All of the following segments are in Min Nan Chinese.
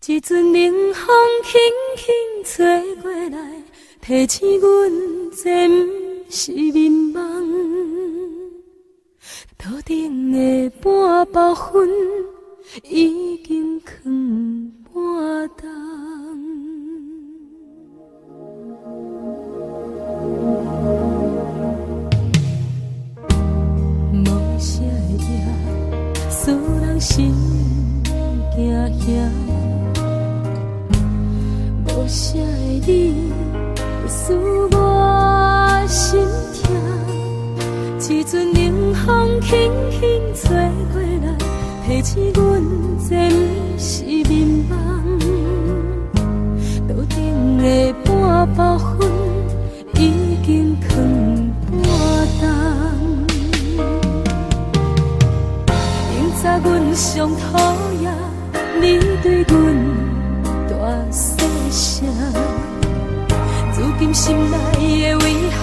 一陣冷風輕輕吹過來，提醒阮這毋是眠夢。桌頂的半包薰已經囥半冬。無聲的夜，使人心驚嚇。無聲的你，使我心痛。一陣冷風輕輕吹過來，提醒阮這毋是眠夢。桌頂的半包薰已經囥半冬。明早阮上討厭你對阮大細聲，如今心內的遺憾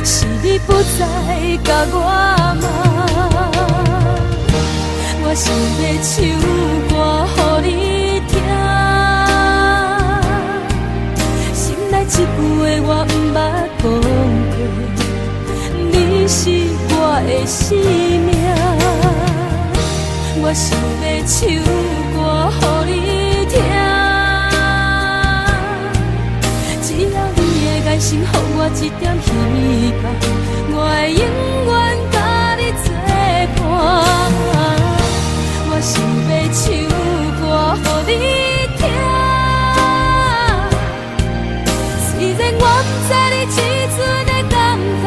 是你不再共我罵。我想欲唱歌予你聽，心內這句話我毋捌講過，你是我的生命。我想欲唱歌予你聽，只要你的眼神予我一點希望，我會永遠佮你作伴。我想欲唱歌予你聽，雖然我毋知你這陣的感覺，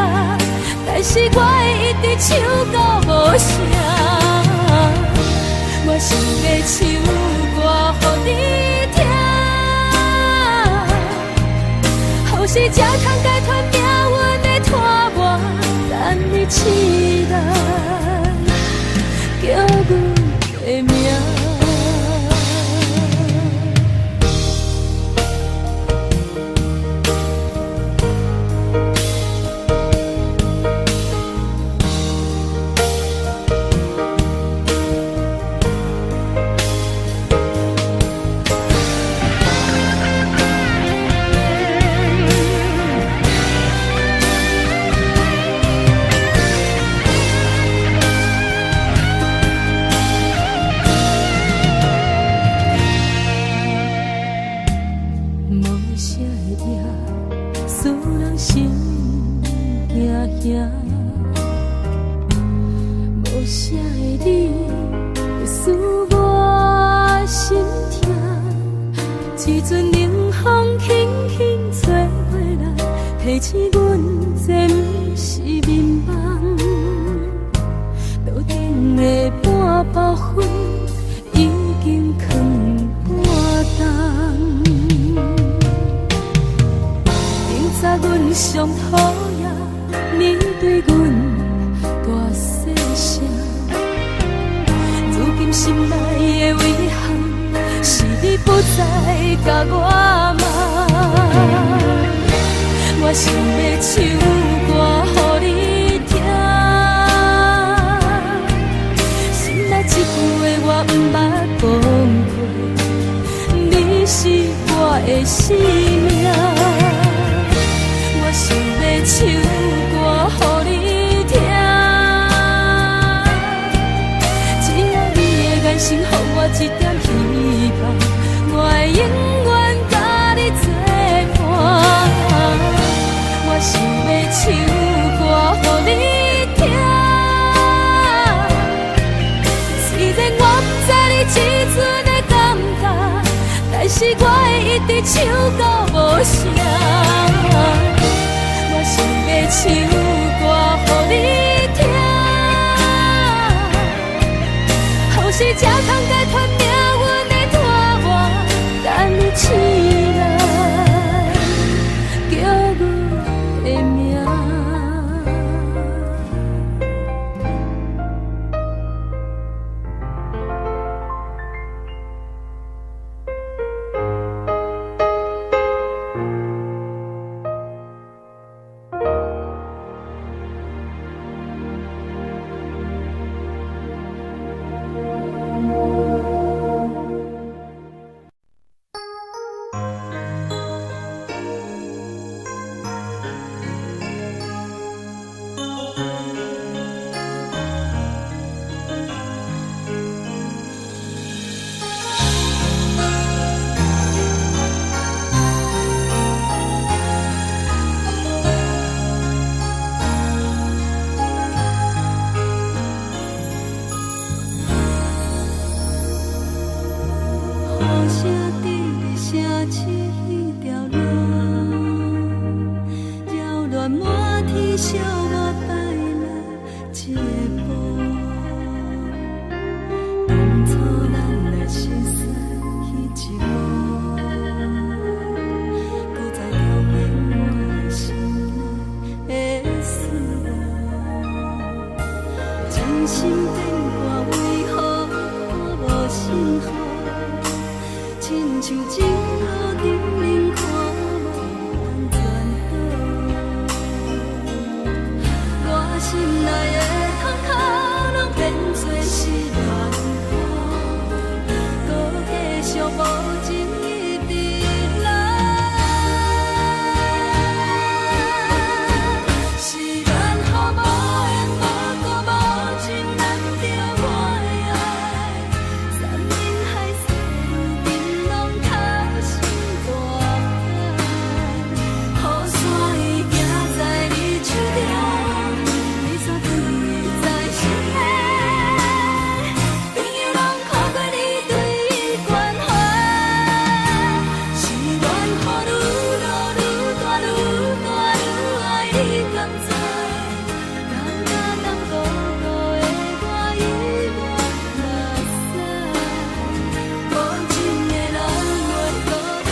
但是我會一直唱到無聲。我想欲唱歌予你聽，予是才通解脫命運的拖磨，等你醒來，叫阮的名。無聲的夜，使人心驚嚇。無聲的你，使我心痛。一陣冷風輕輕吹過來，提醒阮這毋是眠夢。桌頂的半包薰已經囥半冬。明早阮上討厭你對阮大細聲，如今心內的遺憾是你不再共我罵。我想欲唱歌予你聽，心內這句話我毋捌講過，你是我的生命。我想欲唱歌予你聽，只要你的眼神予我一點希望，我會永遠佮你作伴。我想欲唱歌予你聽，雖然我毋知你這陣的感覺，但是我會一直唱到無聲。我想欲唱歌予你聽，予是才通解脫命運的拖磨，等你醒來，叫阮的名。雨聲佇咧城市彼條路，擾亂滿天小我擺來這步。當初咱來熟似彼一幕，閣再重演我心內的思慕。真心變卦為何看無信號？親像情路頂面看無安全島。我心內的痛苦攏變做是亂雨，閣繼續無情一直來。是緣予無緣無故無情難著我的愛，山盟海誓如今攏投身大海，雨傘伊行在你手中，你煞囥在心內，朋友攏看過你對伊關懷，是緣予愈落愈大愈大愈愛，你敢知？人甲等孤孤的我猶原目屎，無情的人袂孤單，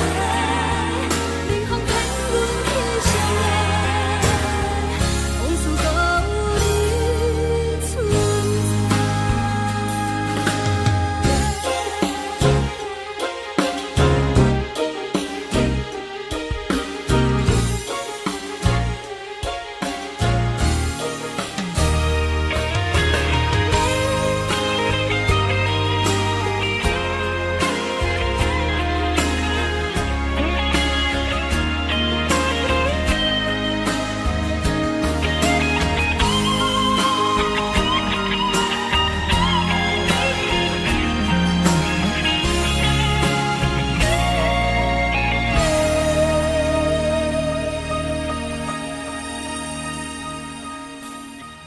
冷風騙阮去相愛，往事閣有你存在。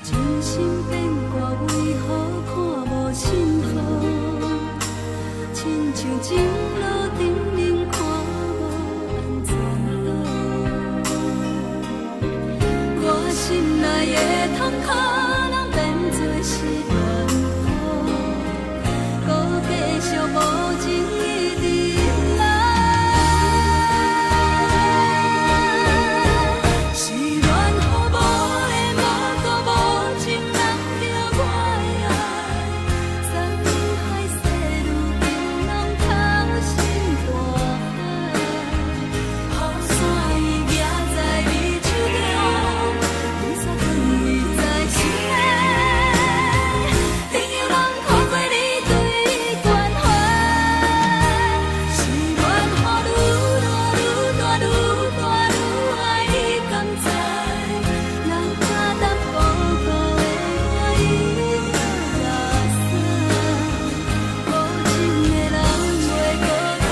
真心變卦為何看無信號？親像情路頂面看無安全島。我心內的痛苦攏變做是亂雨，閣繼續無情一直來。是緣予無緣無故無情難著我的愛，山盟海誓如今攏投身大海，雨傘伊行在你手中，你煞囥在心內，朋友攏看過你對伊關懷，是緣予愈落愈大愈大愈愛，你敢知？人甲等孤孤的我猶原目屎，無情的人袂孤單，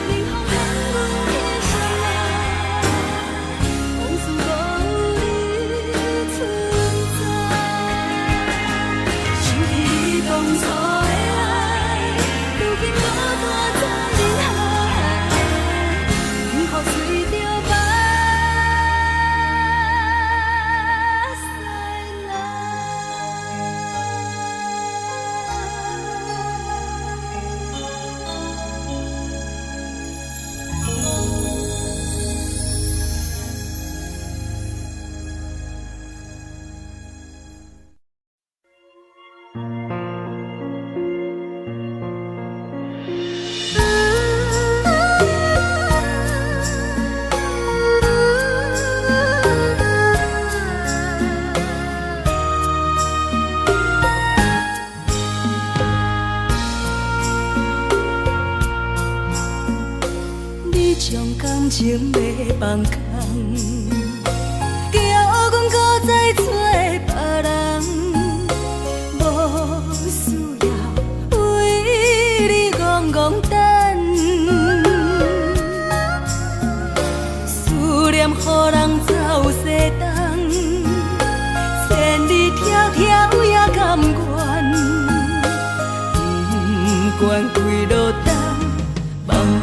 冷風騙阮去相愛，往事閣有你存在。想起你當初的愛，如今孤單在人海，幸福隨著巴士來。你將感情欲放空，叫阮閣再找別人，無需要為你戇戇等，思念予人走西東，千里迢迢也甘願，不管幾落冬。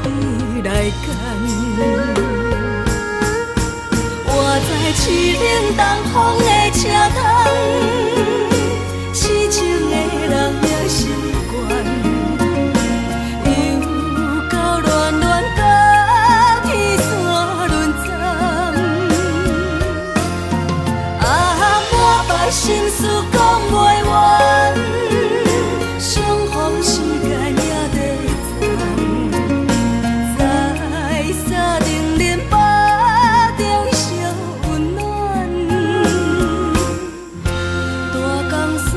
你來揀。活在凄冷東風的車窗，痴情的人也習慣，又到戀戀甲天山輪轉。啊，滿腹心事講袂完，相逢時間也短暫，在三重恁腹中相溫暖。大江山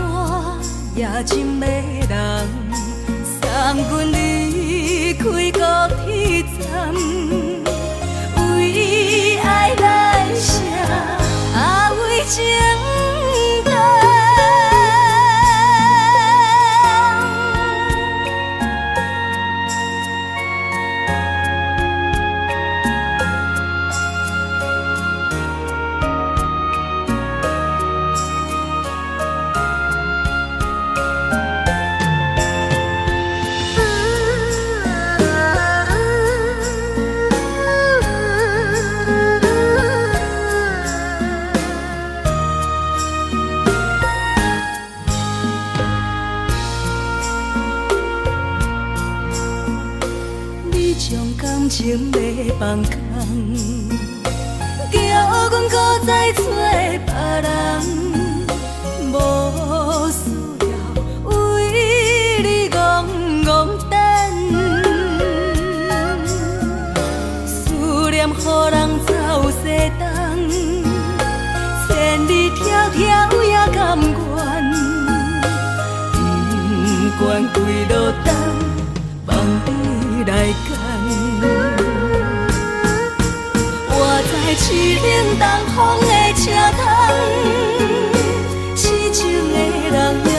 也真迷人，送阮離開高鐵站，為愛來寫，啊為情等。你將感情欲放空，叫阮閣再找別人，無需要為你戇戇等。思念予人走西東，千里迢迢也甘願，不管幾落冬，放你來揀。活在凄冷東風的車窗，痴情的人也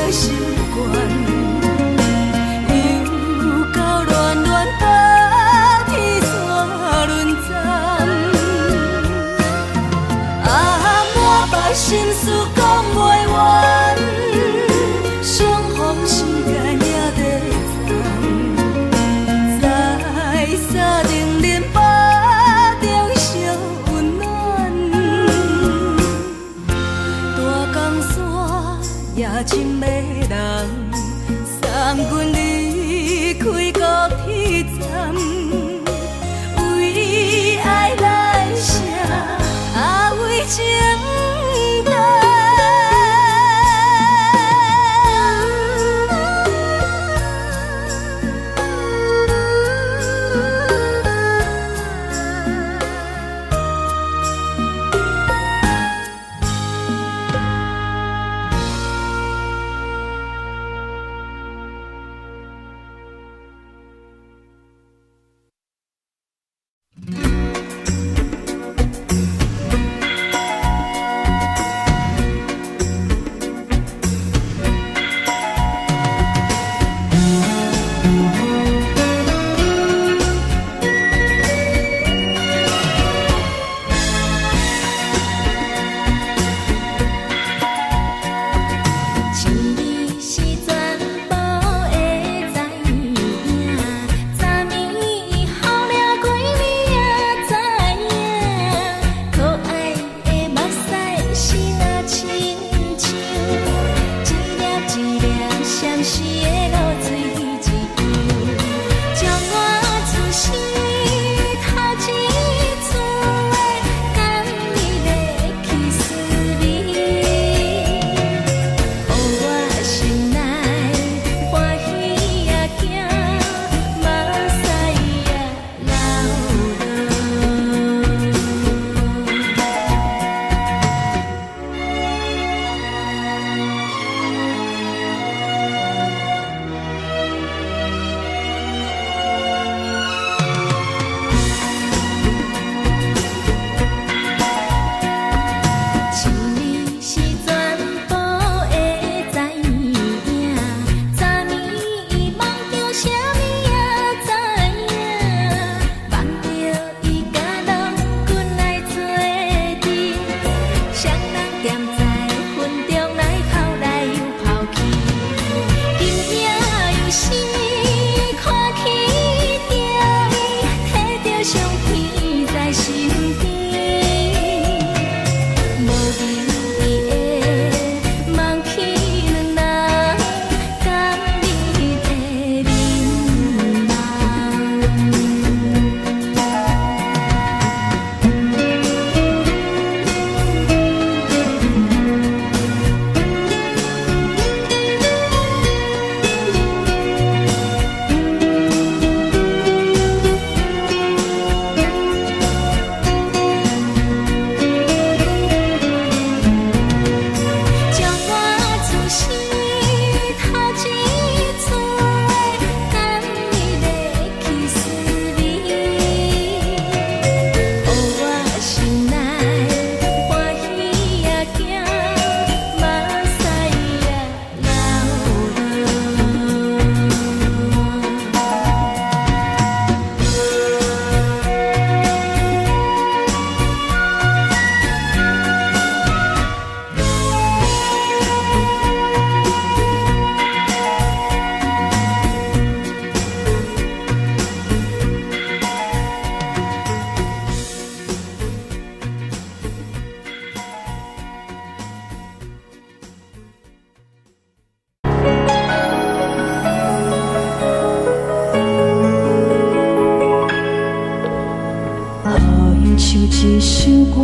像一首歌，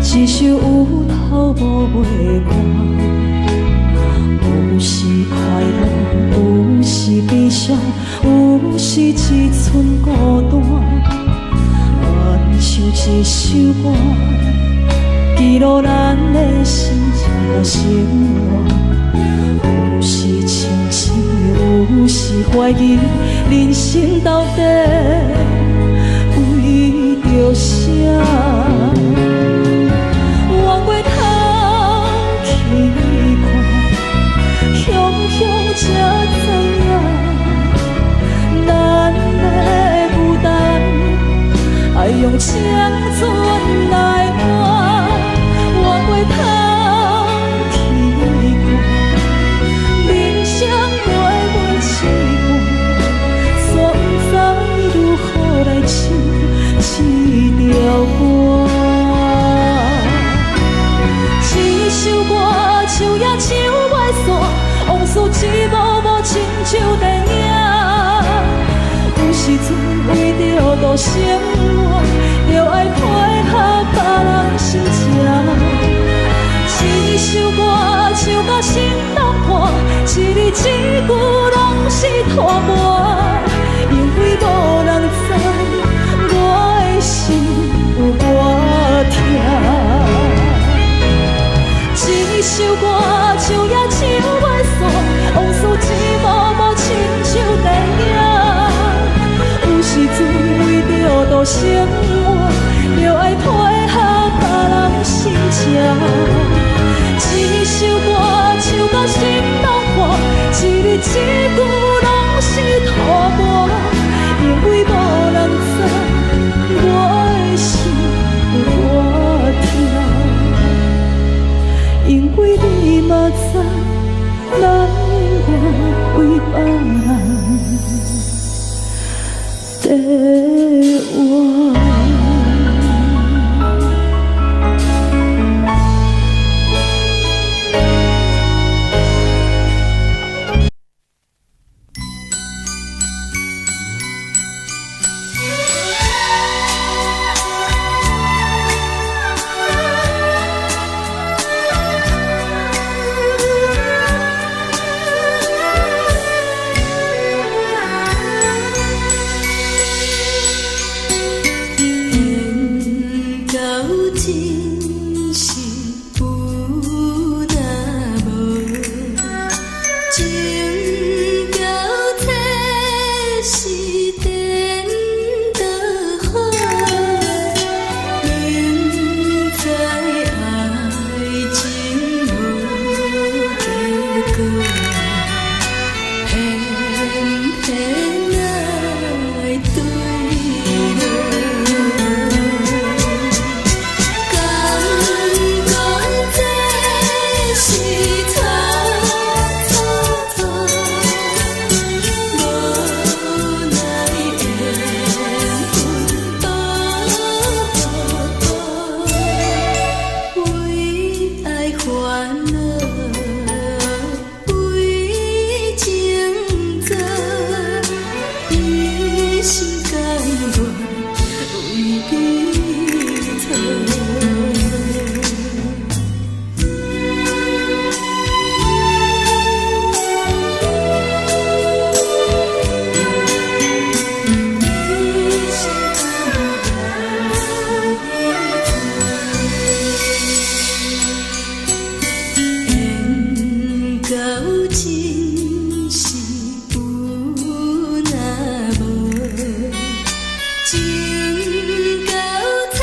一首有頭無尾的歌。有時快樂，有時悲傷，有時一寸孤單。親像一首歌，記錄咱的心情佮生活。有時清醒，有時懷疑，人生到底為著啥？回過頭去看，雄雄才知影，咱的孤單愛用青春來換。回過頭去看，人生短短一半，煞毋知如何來唱這條歌。這首歌唱也唱袂煞，往事一幕幕親像電影。有時陣為著度生活，著愛配合別人心情。這首歌唱甲心攏破，一字一句攏是拖磨，因為無人知我的心有偌疼。這首歌唱也唱袂煞，往事一幕幕親像電影。有時陣為著度生活，著愛配合別人心情。這首歌唱甲心攏破，一字一句攏是拖磨，因為無人知我的心有偌疼。因為你嘛知，咱永遠為別人在活。緣到真是有若無，情到這是顛倒好，明知愛情無結果，偏偏愛對落。感覺這是錯錯錯，無奈緣分薄薄，為愛煩惱，為情做，一心甘願為你錯。一心甘願為你錯。緣到真是有若無，情到這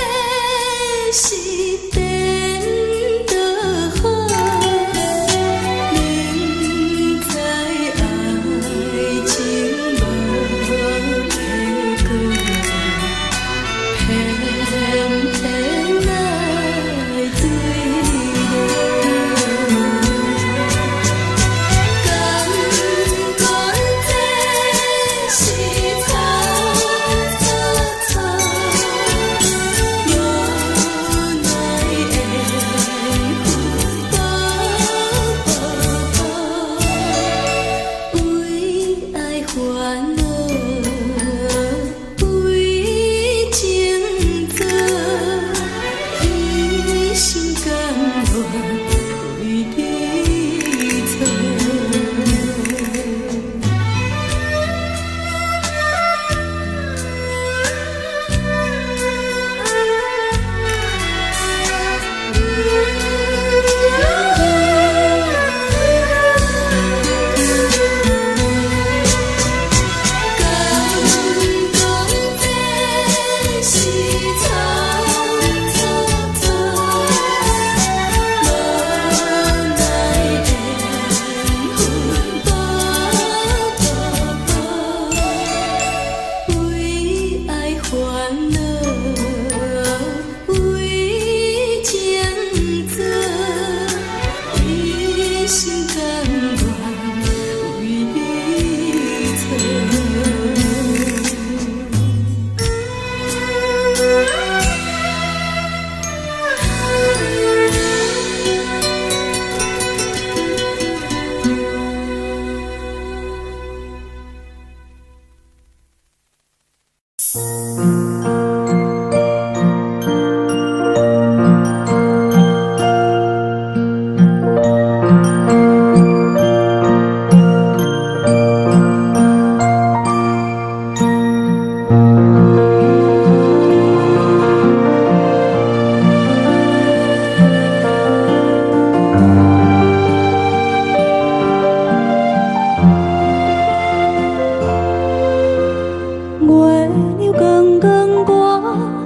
月亮光光挂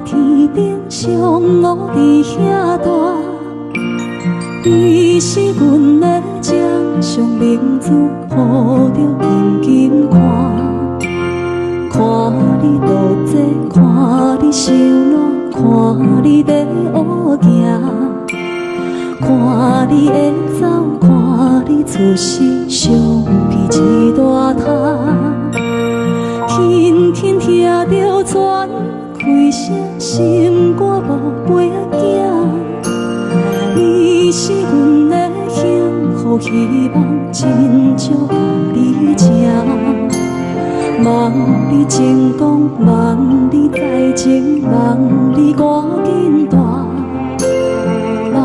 天顶，上乌伫遐大。伊是阮的掌上明珠，抱著紧紧看。看你渡济，看你收涎，看你咧学行，看你会走，看你出世，相片一大沓。轻轻听著船开声，心肝宝贝仔囝。你是阮的幸福希望，真少共你请。望你成功，望你再情，望你赶紧大，望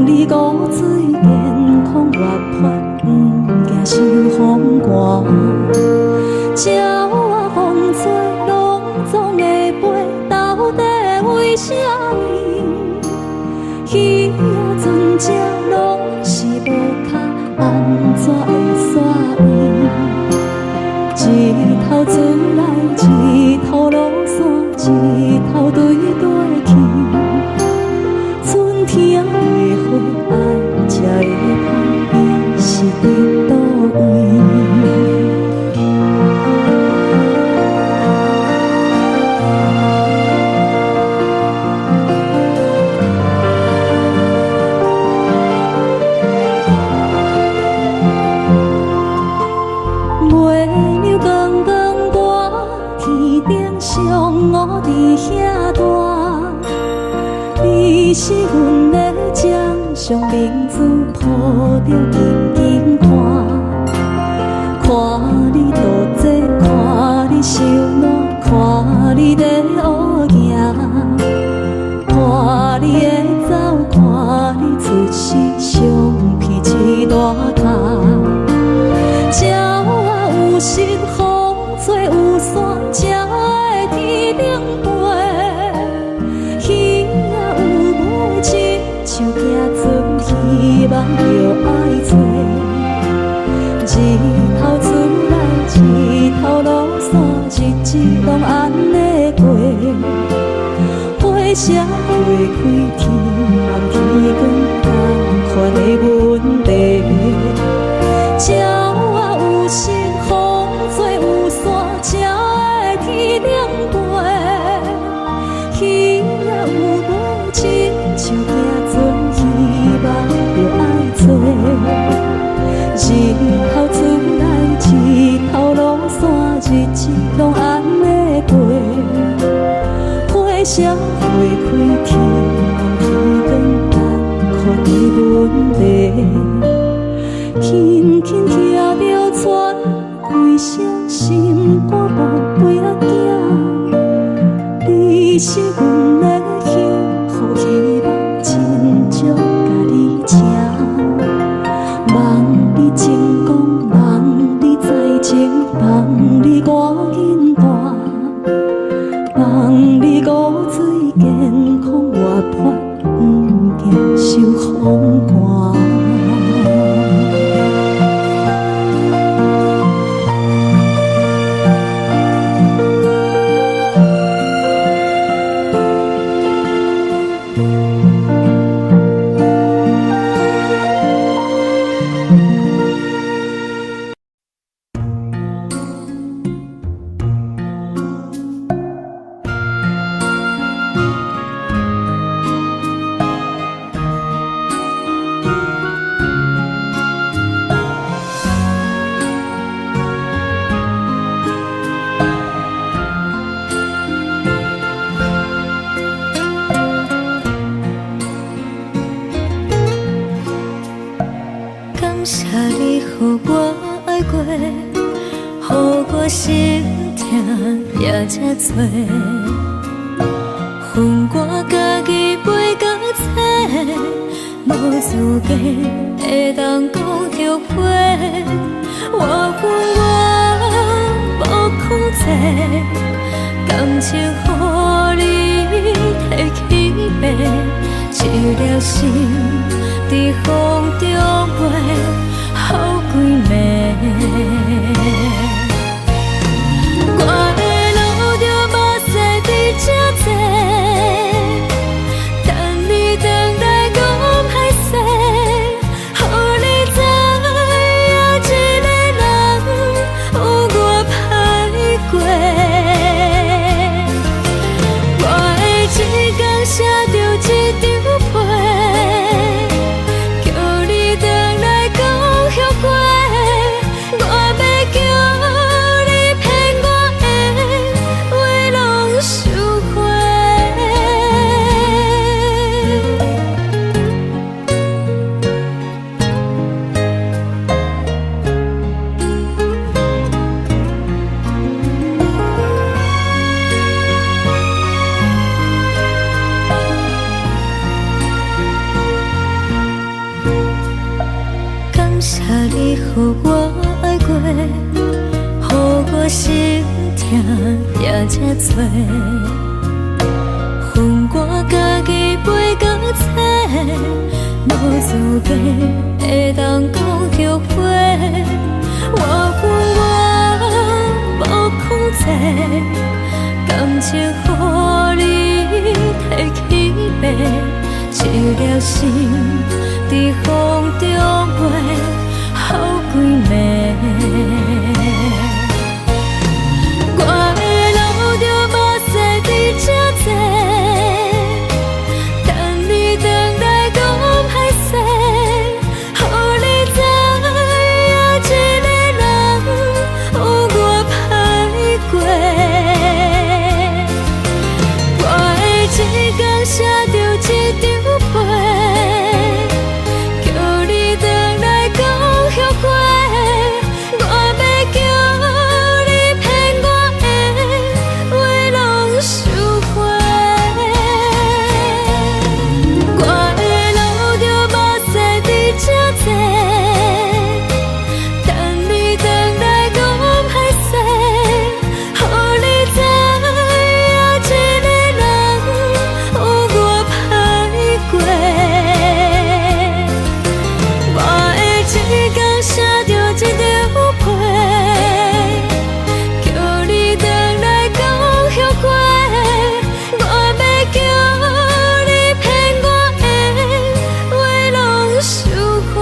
你五水健康活泼，毋惊受风寒。鸟仔风吹，拢总会飞，到底为啥物？鱼仔船只拢是无跤，按怎会煞位？一头出来，一头落山，一頭對過去。春天的花愛才會香，伊是佇佗位？月亮光光挂天頂，上烏佇遐大。你是阮的掌上明珠，抱著緊緊看。看你渡濟，看你收涎，看你咧學行，看你會走，看你出世，相片一大沓。鳥仔有心，風吹有線，才會天頂飛。魚仔有尾，親像行船，希望著愛揣。日頭出來，日頭落山，日子攏按呢過。花謝花開，天暗天光，仝款的問題。鳥仔有心，風吹有線，才會天頂飛。魚仔有尾，親像行船，希望著愛揣。日頭出來，日頭落山，日子攏按呢過。花謝花開，天暗天光，仝款的問題。輕輕聽著船開聲，心肝寶貝仔囝。你是阮的幸福希望，真少共你請。望你成功，望你再情，望你趕緊大，望你五水健康活潑，毋驚受風寒。也遮多。分我家己飞到册，无资格会当讲后悔。我分我无控制，感情予你提去爬，一粒心伫风中飞，予规暝。我会流著目屎伫这坐，等你转来讲歹势，予你知影一个人有偌歹过。我会一工写著一张批，叫你转来讲后悔。我欲叫你骗我的话拢收回。感谢你予我爱过，予我心疼也这多。分我家己飞到册，无资格会当讲后悔。我分我无控制，感情予你提去爬，一粒心伫风中飞，予规暝。我会流著目屎伫这坐，等你转来讲歹势，予你知影一个人有偌歹过。我会一工写著一张批，叫你转来讲后悔。我欲叫你骗我的话拢收回。我会流著目屎伫这坐，等你转来讲歹势，予你知影一个人有偌歹过。我会一工写著一张批，叫你转来讲后悔。我欲叫你骗我的话拢收回。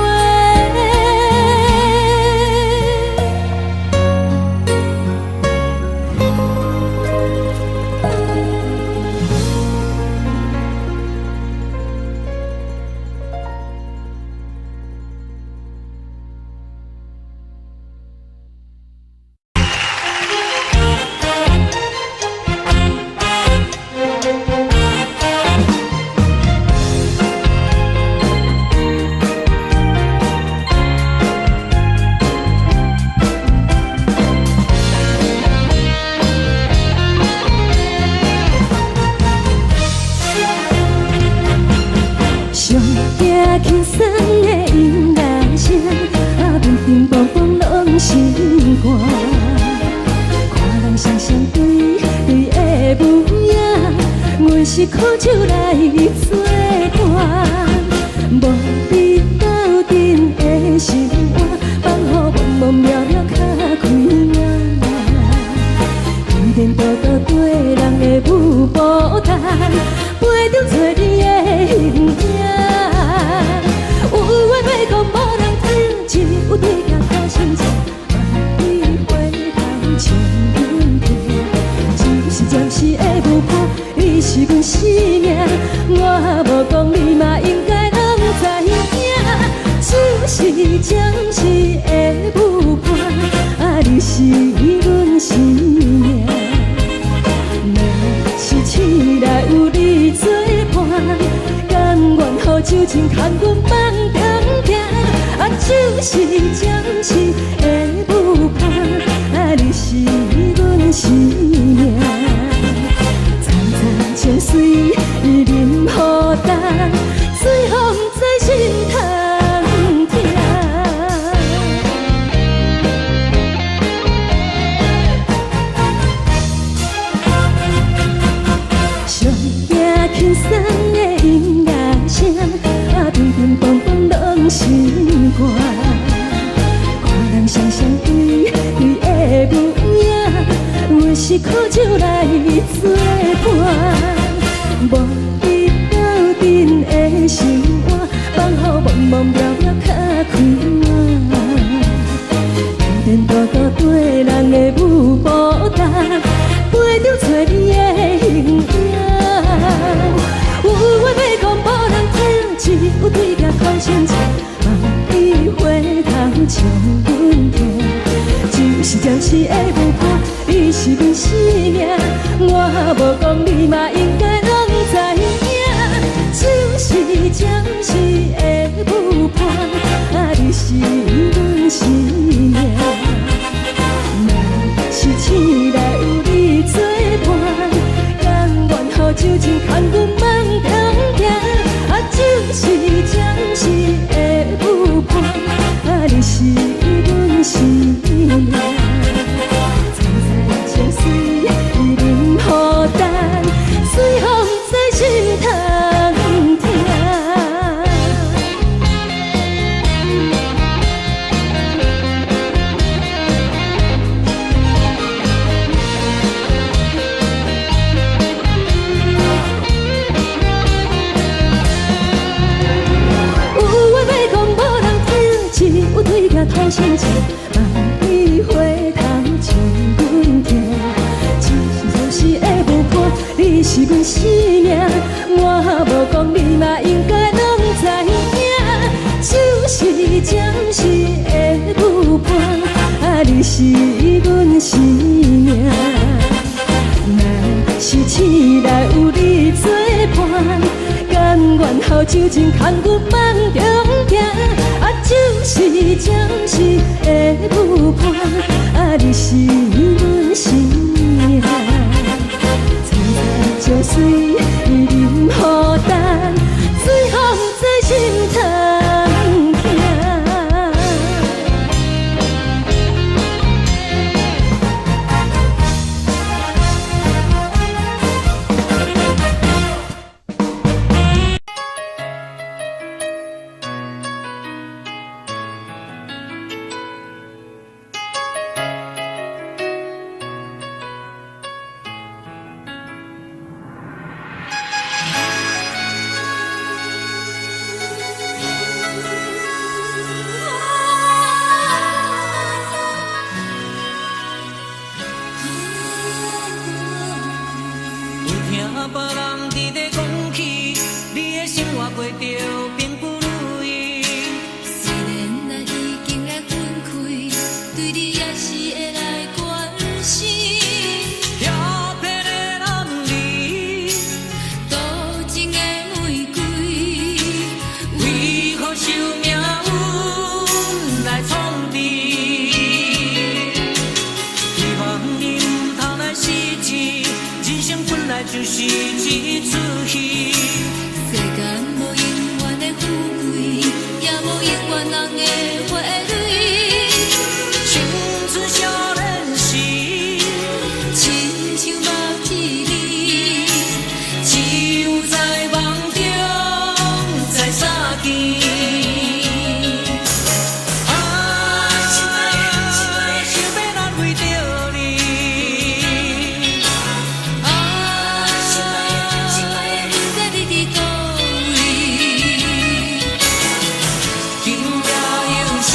上惊轻松的音乐声，啊，乒乒乓乓拢心肝。看人双双对对的舞影，阮是苦酒来作伴，无比斗阵的心肝，放予茫茫渺渺较开眼。依然独独缀人的舞步单，陪中找你的形影。有话欲讲无人听，只有对镜看亲像，万里回头像阮拼，只是暂时的舞伴，伊是阮生命。我无讲你嘛应该拢知影，只是暂时的舞伴，啊，你是阮生命。若是醒来有你作伴，甘愿予酒精牵阮放长行，啊，只是暂时的舞伴，啊，你是阮生命。是苦酒來做伴。無你鬥陣的生活，放予茫茫渺渺較快活。天大大地人的舞步重，陪著找你的形影。有話欲講無人聽，只有對鏡哭親像，望你回頭笑阮聽。就是暫時的舞伴，你是阮生命，我無講你嘛應該攏知影。就是暫時的舞伴，啊，你是阮生命。若是醒來有你作伴，甘願予酒精牽阮夢中行。啊，就是暫時的舞伴，啊，你是阮生命。苍苍情水淋雨干，随风在心头疼。有話欲講無人聽，只有對鏡吐心情，望你回頭笑阮聽。只是暫時的舞伴，你是阮生命，我無講你嘛應該攏知影。就是暫時的舞伴，啊，你是阮生命。若是醒來有你作伴，甘願予酒精牽阮夢中行。啊，就是暫時的舞伴，啊，你是阮生命。苍苍情水淋雨干，随风在心头疼。有聽別人佇咧講起，你的生活過著並不如意。雖然咱已經來分開，對你也是會來關心。調皮的男兒，多情的玫瑰，為何受命運來創治？希望你毋通來失志，人生本來就是一齣戲。世間無永遠的富貴，也無永遠人的花蕊。青春少年時，親像目一暝，只有在夢中才相見。啊，想欲難為著你。啊，心愛的，不知你佇佗位。今夜又是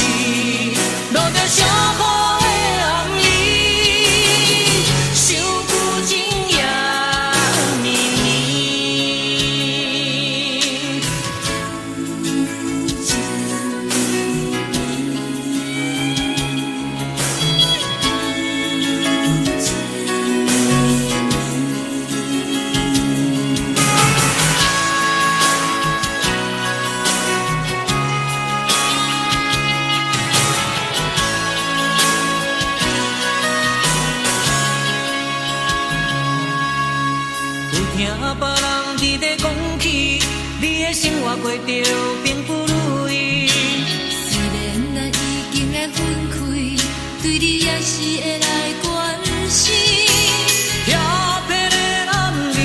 落著小雨的暗暝，想舊情也綿綿。有聽別人佇咧講起，你的生活過著並不如意。雖然咱已經來分開，對你也是會來關心。調皮的男兒，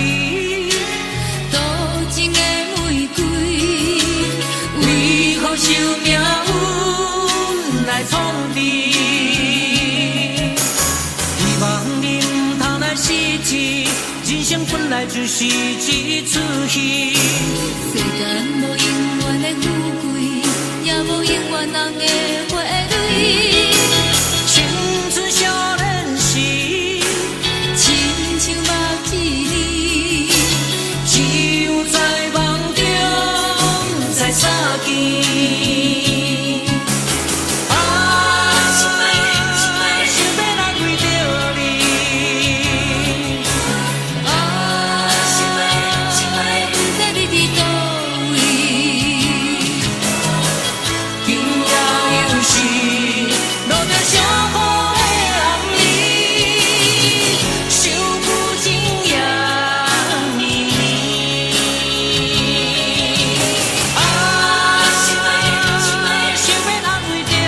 多情的玫瑰，為何受命運來創治？希望你毋通來失生本來就是一齣戲。世間無永遠的富貴，也無永遠紅的花蕊。青春少年時，親像目一暝，只有在夢中才相見。啊，想欲來為著你。啊，不知你佇佗位。今夜又是落著小雨的暗暝，想久情也绵綿。啊，想欲安慰著你。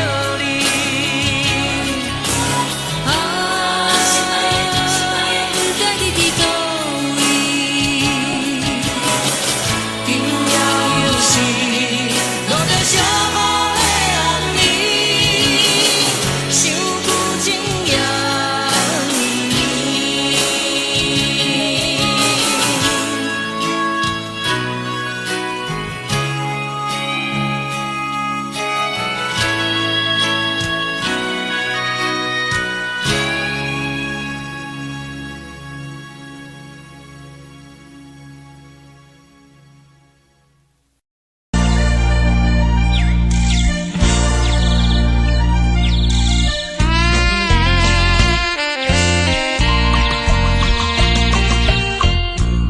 啊，不知你佇佗位。今夜又是落著小雨的暗暝，想久情也绵綿。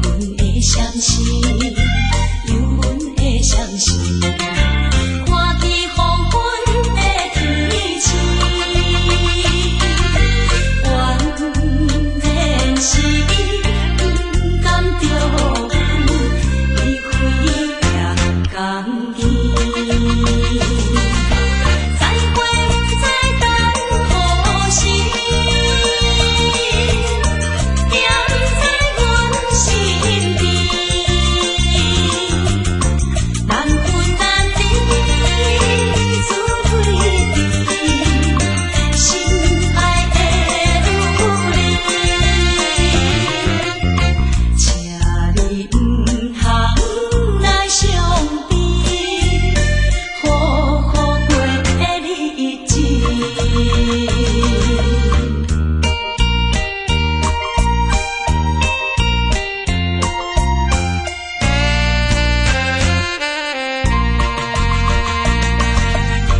阮的相思，有阮的相思，看见黃昏的天星，原來是伊不甘著阮離開也甘願。再會不知等何時，惦在阮身邊，難分難離，滋味甜，心愛的女人，請你毋通來傷悲，好好過日子。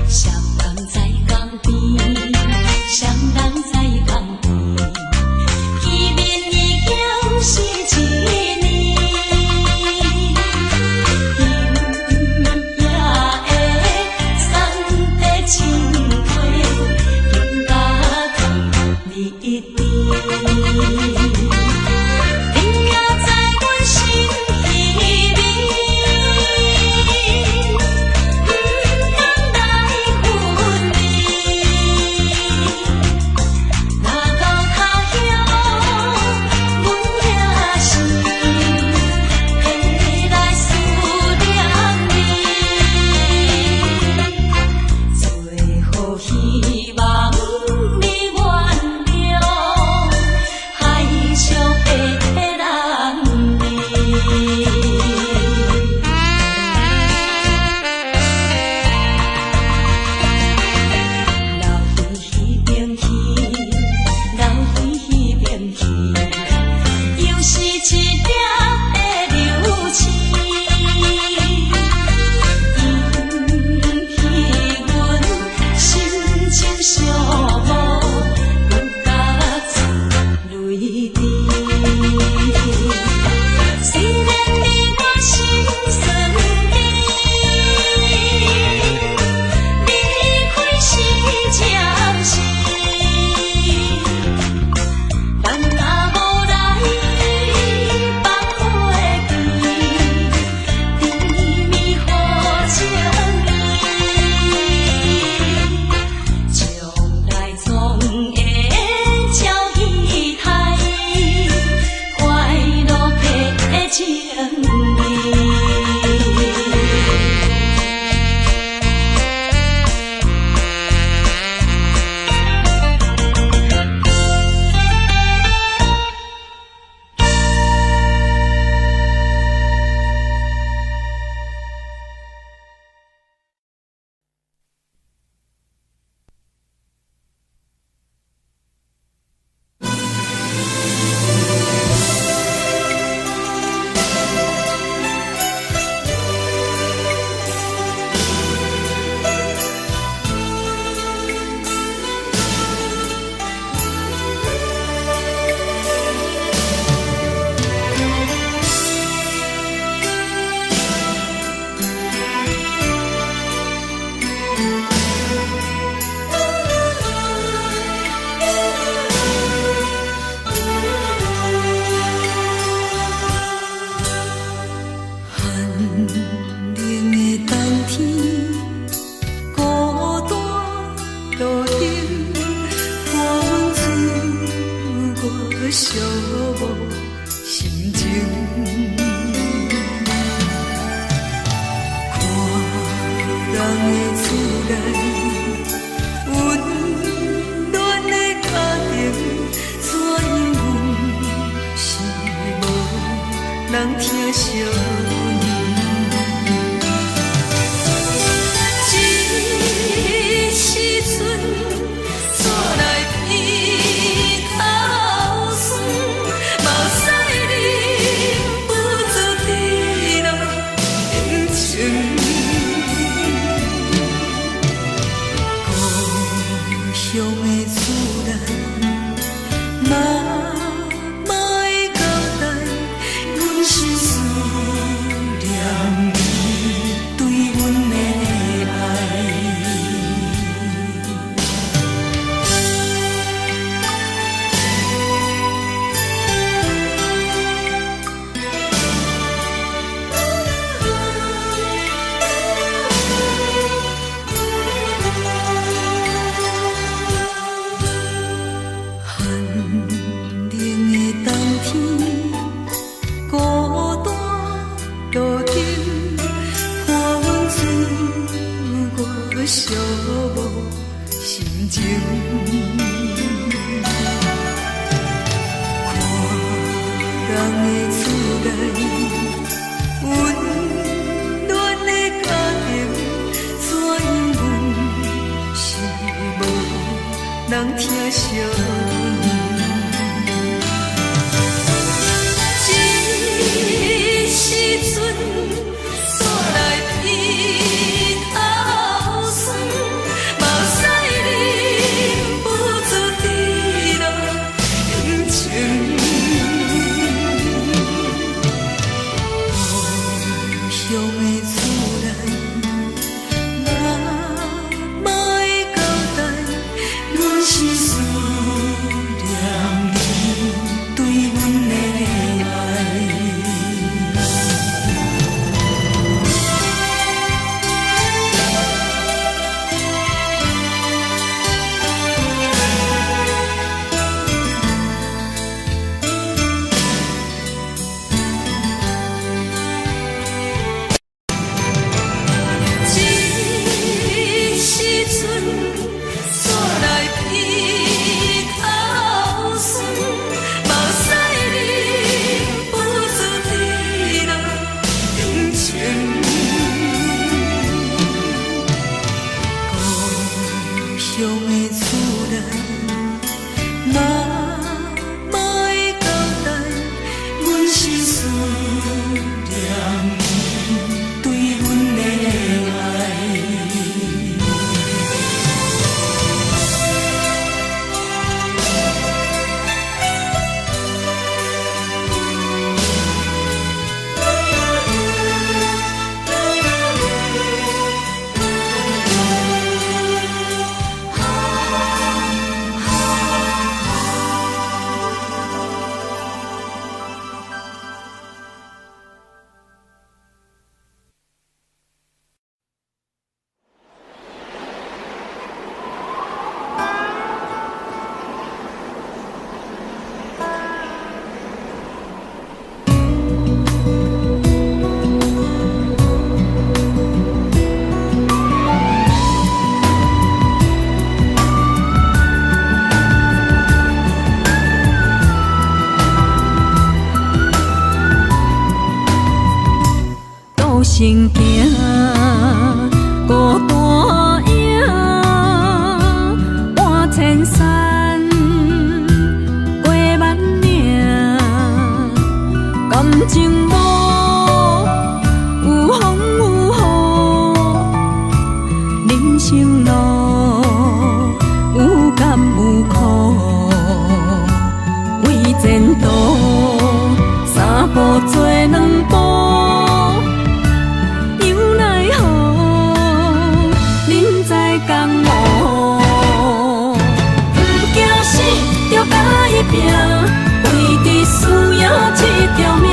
雙人在江邊，雙人在江邊，見面已經是一年。今夜的送別情話，緊甲甜蜜甜。你也在阮心彼邊，毋通來分離。若到他鄉，阮也是會來思念你。最好希望你原諒海上的男兒。留伫彼邊去，留伫彼邊去，又是一粒的流星，引起阮心情寂寞，搁甲出淚滴。雖然你我心酸甜，離開是暫時，咱若無來放袂記，甜蜜好情意，將來總會照期待，快樂的情意。人疼惜阮。这时阵，煞来鼻头酸，目屎忍不住滴落眼睛。故乡的厝内，妈妈的交代，阮心思念你对阮的爱。寒冷的冬天，孤單路燈，看阮自我寂寞心情。看人的厝內，溫暖的家庭，怎樣阮是無人疼惜阮。這時陣，煞來鼻頭酸，目屎忍不住滴落眼睛。故鄉的厝內，媽媽的交代，阮是思念你對阮的愛。這時陣，煞來鼻頭酸，目屎忍不住滴落眼睛。故鄉的厝內，媽媽的交代，阮是思念你對阮的愛。倒身行，孤單影，搬千山，過萬嶺，感情無有風有雨，人生路有甘有苦，為前途三步做兩步。又奈何，人在江湖，毋驚死，就共伊拼，為著輸贏這條命，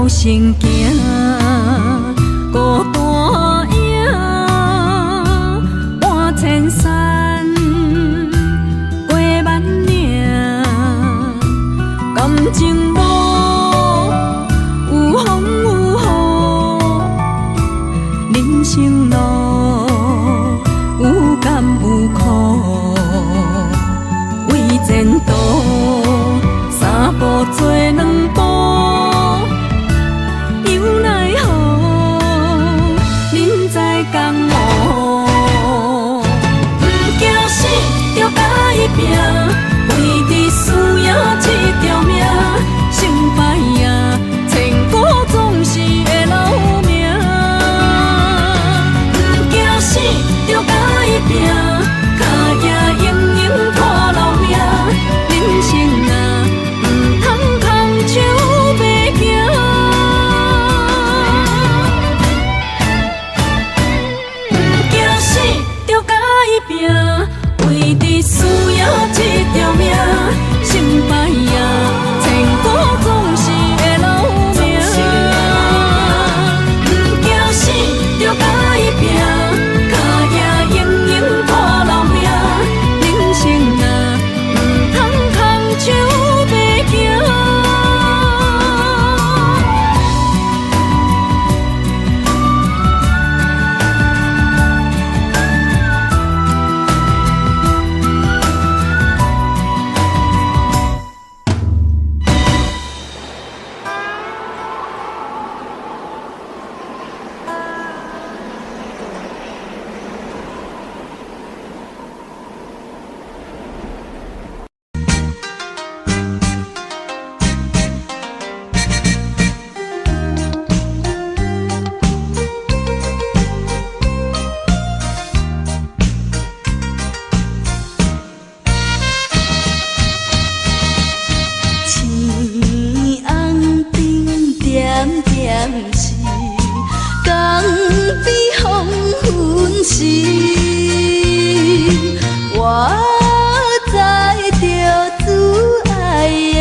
斗神行，孤單影搬千山，過萬嶺，感情路有風有雨，人生路有甘有苦，為前途三步做兩步，猶奈何，人在江湖。毋驚死，著共伊拚，為著輸贏這條命，成敗啊，千古總是會留名。毋驚死，著共伊拚，跤行英勇看留名。人生啊，毋通空手欲行。毋驚死，著共伊拚，為著輸贏這條命，成敗啊，千古總是會留名。毋驚死，著共伊拚，跤行英勇看留名。人生啊，毋通空手欲行。青红灯点点是，江边黄昏时，我载著主愛的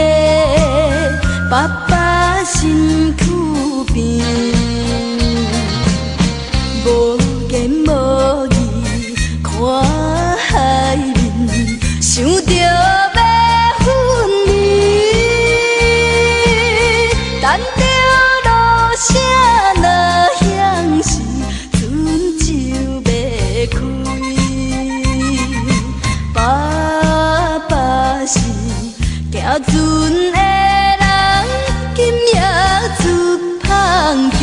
爸爸身軀邊，無言無語看海面，想著欲分離，等著落聲若響時，船就欲開。爸爸是行船的人，今夜出芳期。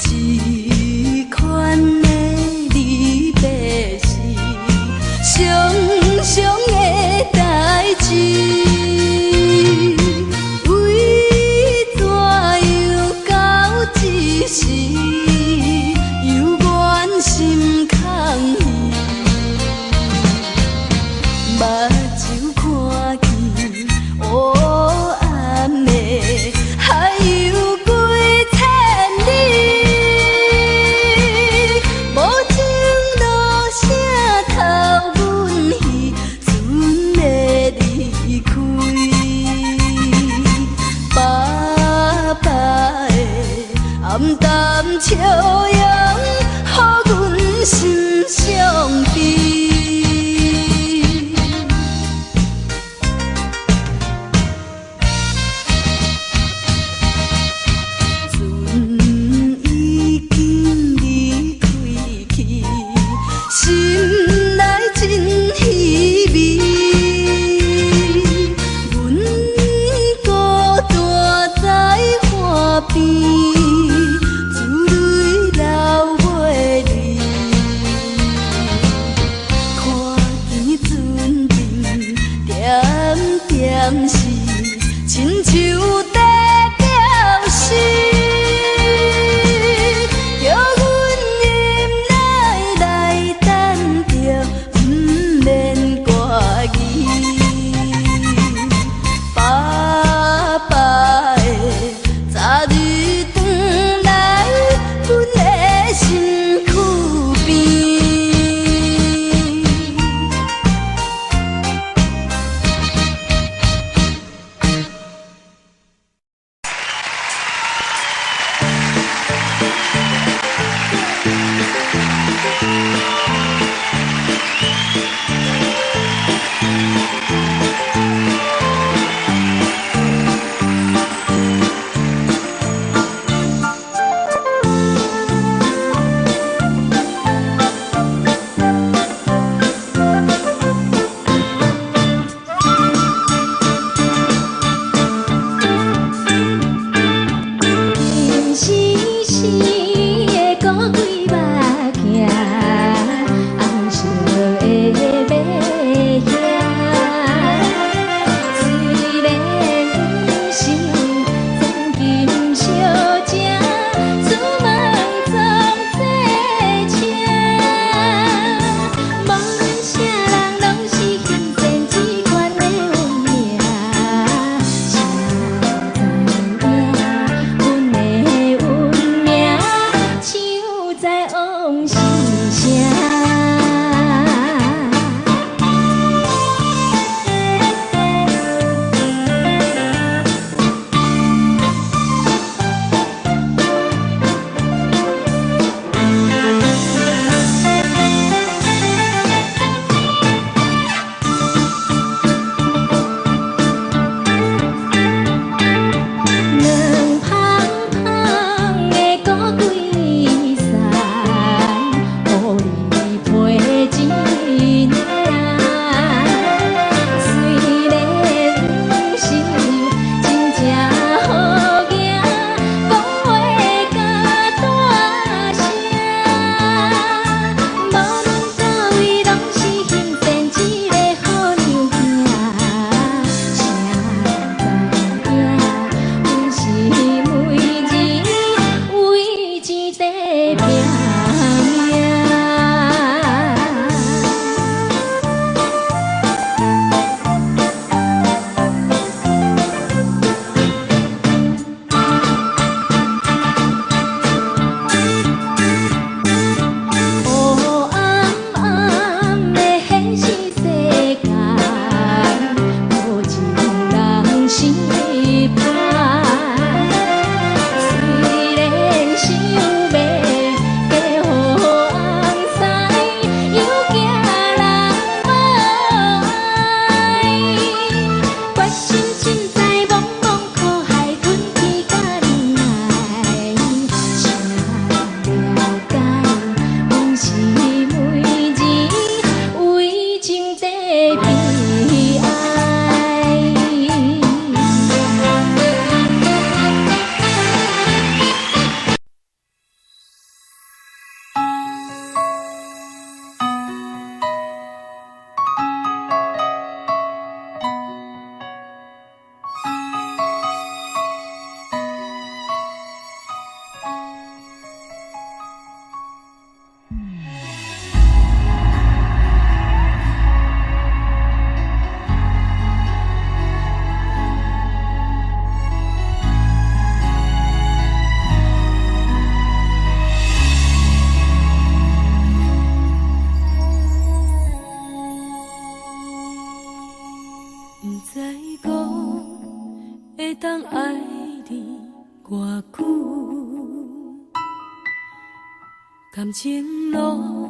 這款的離別是常常的代誌，為怎樣到這時猶原心空虛？目睭看見烏暗的海洋幾千里，無情落聲頭阮彼船欲離開。爸爸的暗淡笑容，予阮心傷悲。船已經離開去，心內真稀微。阮孤單在岸邊，珠淚流袂離。看見船燈點點是，親像在表示，叫阮忍耐來等著，毋免掛疑。心凊彩，茫茫苦海吞去甲忍耐。谁了解，阮是美人为情在悲哀。毋知讲會當愛你偌久，感情路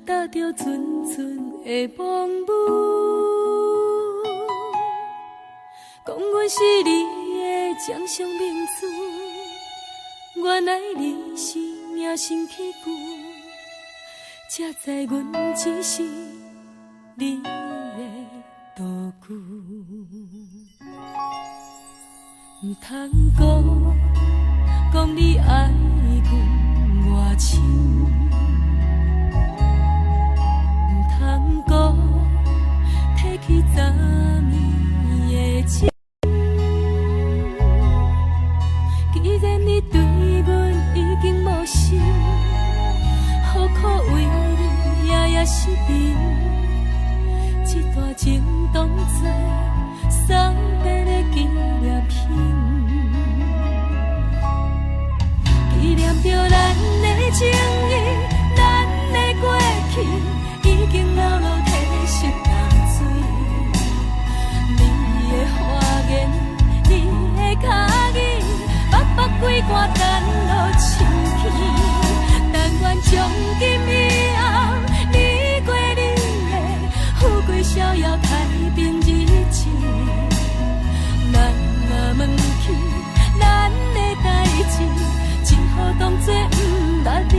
踏著陣陣的風雨，講阮是你的掌上明珠，原來你是隱形器具，才知阮只是你的道具。毋通講，講你愛阮偌深，毋通講，提起昨暝的情。既然你對阮已經無心，何苦為你夜夜失眠？這段情當作送別的紀念品，紀念著咱的情誼，咱的過去，已經流落褪色淡水。你的花言，你的跤語，目目規寒等落深去。但願從今以後，你過你的，富貴逍遙太平日子。咱若問起咱的代誌，只好當作毋捌你。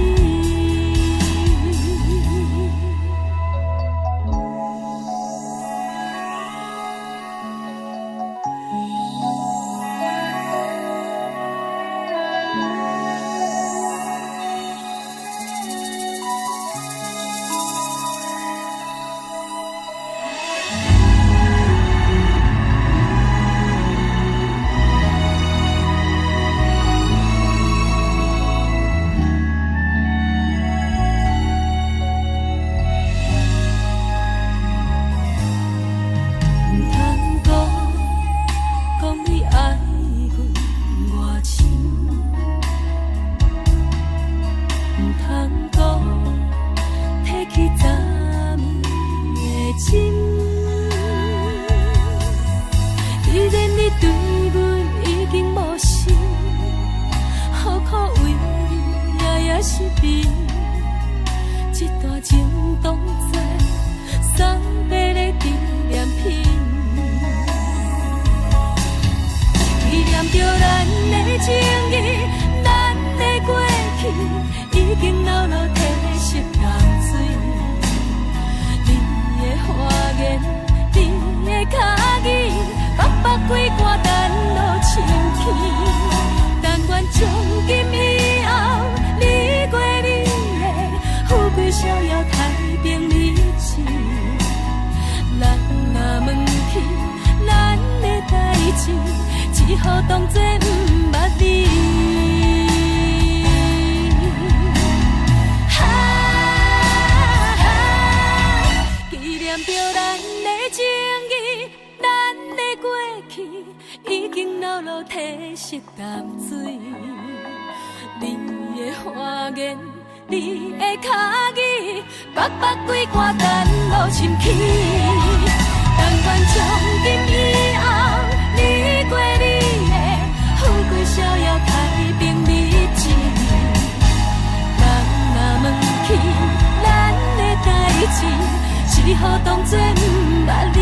毋通講，講你愛阮偌深，毋通講，提起昨暝的情。既然你對阮已經無心，何苦為你夜夜失眠？這段情當作送別的紀念品，紀念著咱的情誼，咱的過去，已經流落褪色淡水。你的花言，你的跤語，目目規寒等落深去。但願從今以後，你過你的，富貴逍遙太平日子。咱若問起咱的代誌，只好當作毋捌你。啊，紀念著咱的情誼，咱的過去，已經流落褪色淡水。你的花言，你的跤語，目目規寒等落深去。但願從今以後，你過你的，富貴逍遙太平日子。人若問起咱的代誌，只好當作毋捌你。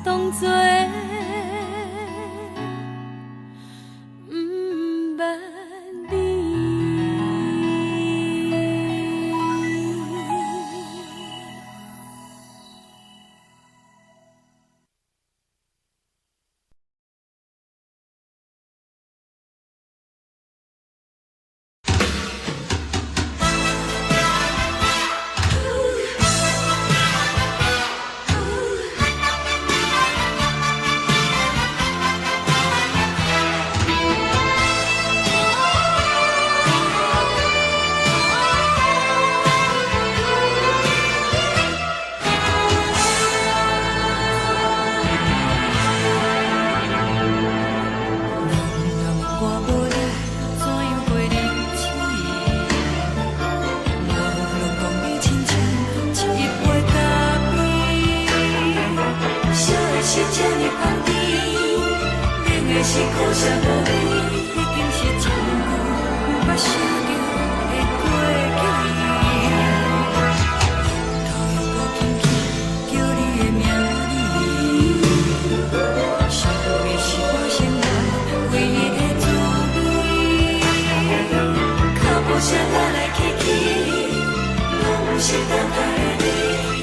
當作毋捌你。人若问我无你，怎样过日子？我拢讲你亲像一杯咖啡，烧的是这呢香甜，冷的是苦涩无味，已经是真久毋捌想著的过去。头又阁轻轻叫你的名字，想你是我生活唯一的滋味。脚步声来来去去，拢毋是等待的你。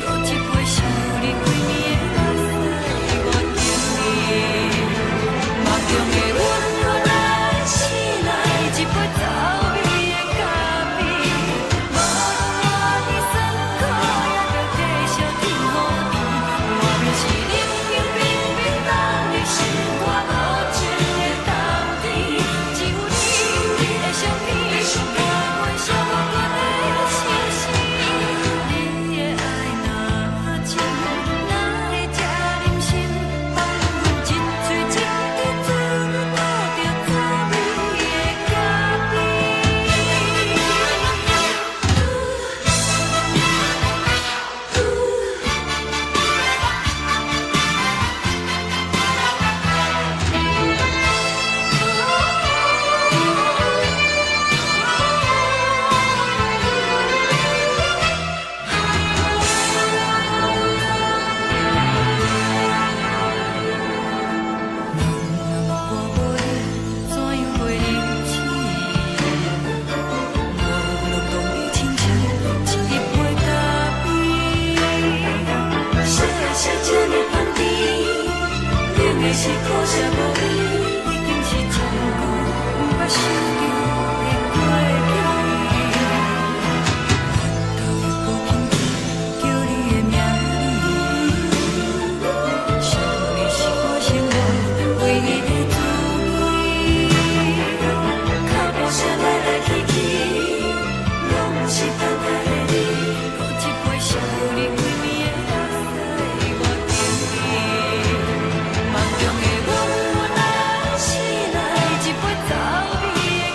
搁一杯想你规暝的目屎，我敬你。梦中的阮咱醒来，一杯走味的咖啡。无论偌尼酸苦，也著继续天雨甜。外面是冷冷冰冰冻入心肝无情的冬天，只有你的相片，伴阮寂寞的心声。你的爱若深，哪会这忍心放阮一喙一滴做倒着走味的咖啡？人若问我无你，怎样过日子？我拢讲你亲像一杯咖啡，烧的是这呢香甜，冷的是苦涩无味，已经是真久毋捌想著的过去。头又阁轻轻叫你的名字，想你是我生活唯一的滋味。脚步声来来去去，拢毋是等待的你。搁一杯想你规暝的目屎，我敬你。梦中的阮，醒来，一杯走味的咖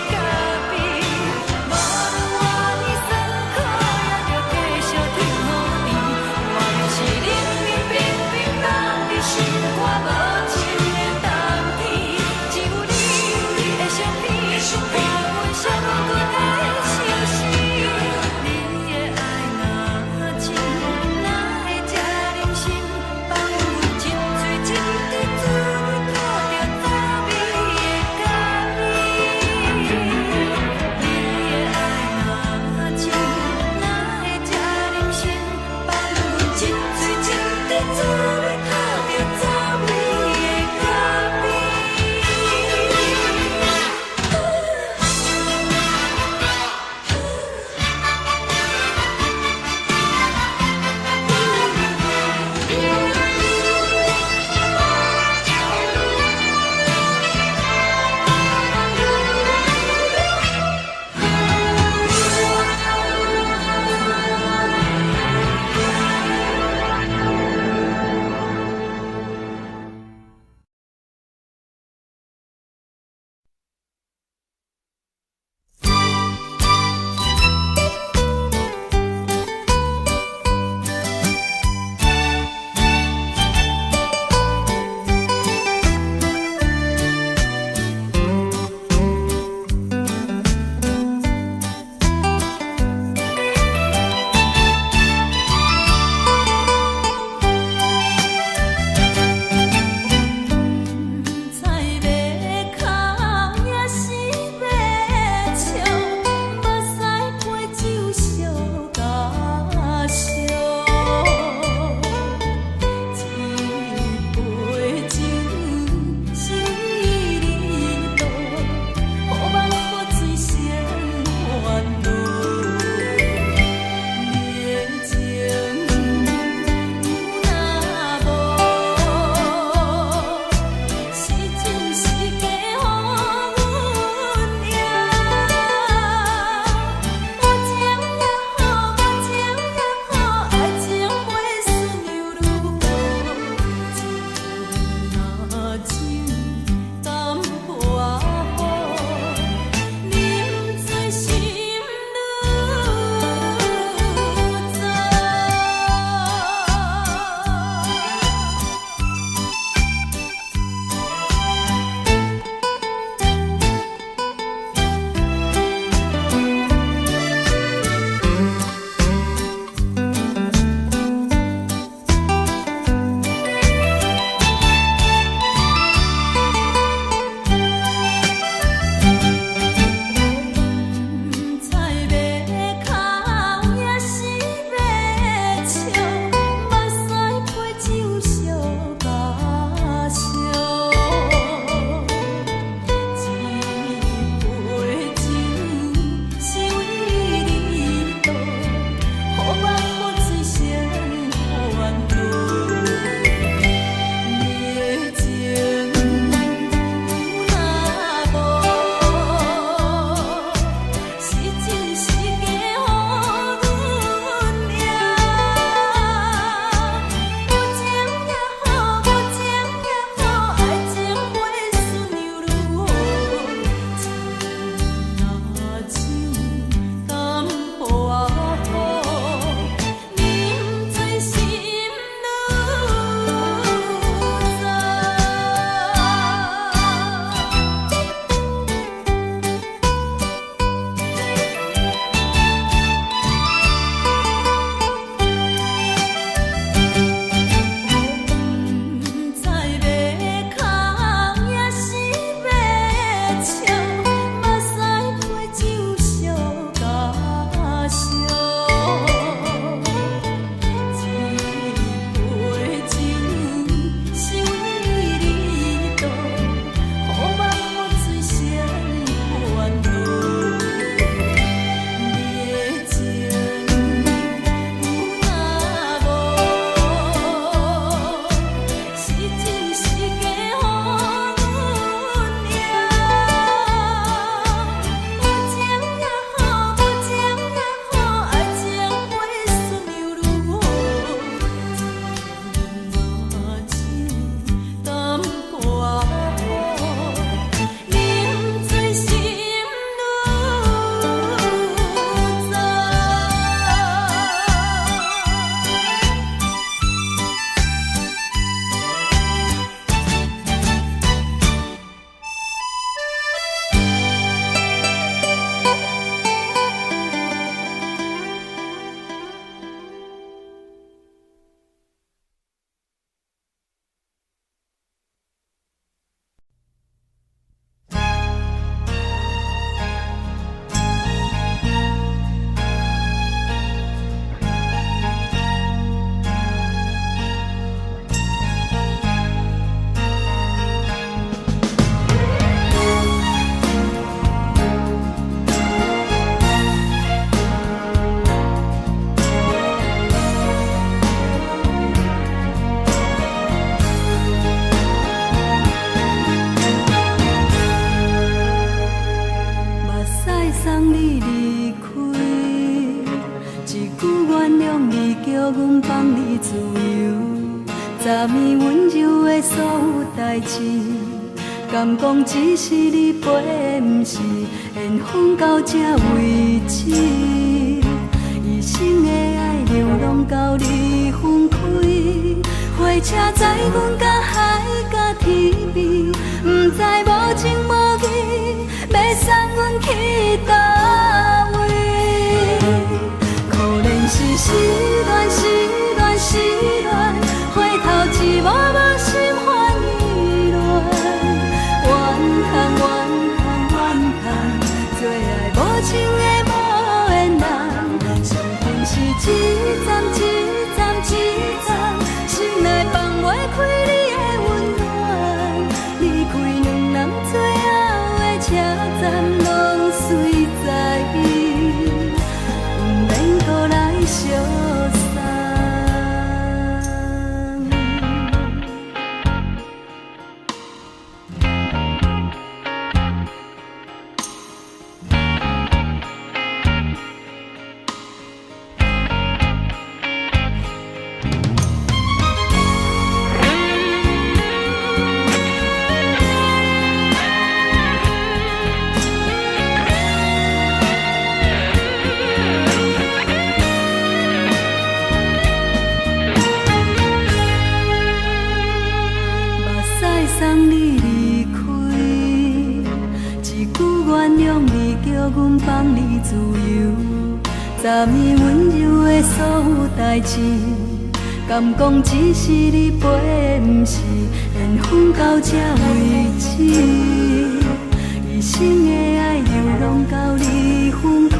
你叫阮放你自由，昨暝温柔的所有代誌，敢講只是你陪，毋是緣分到這為止。一生的愛流浪到你分開，火車載阮到海角天邊，毋知無情無義，欲送阮去佗位。可憐是失戀，失戀，失戀，回頭一幕幕心煩意亂。怨嘆怨嘆怨嘆，做愛無情的無緣人，上恨是一站一站一站，心內放袂開你的溫暖。離開兩人最後的車站，攏隨在，毋免閣來相送。目屎送你離開，一句原諒你叫阮放你自由。昨暝溫柔的所有代誌，敢講只是你陪，毋是緣分到這為止。一生的愛流浪到你分開，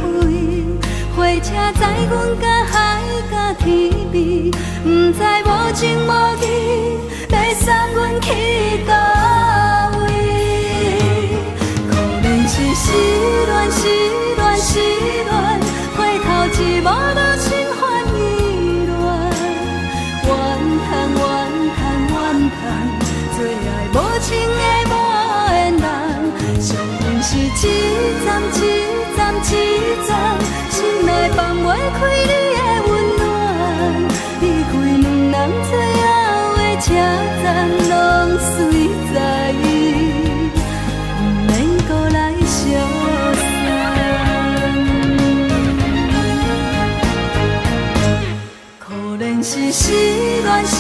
火車載阮到海角天邊，毋知無情無義，欲送阮去佗位。可憐是失戀，失戀，失戀，回頭一幕幕心煩意亂。怨嘆怨嘆怨嘆，做愛無情的無緣人，上恨是一站一站一站，心內放袂開你的溫暖。離開兩人最後的車站，攏隨在，毋免閣來相送。可憐是失戀，失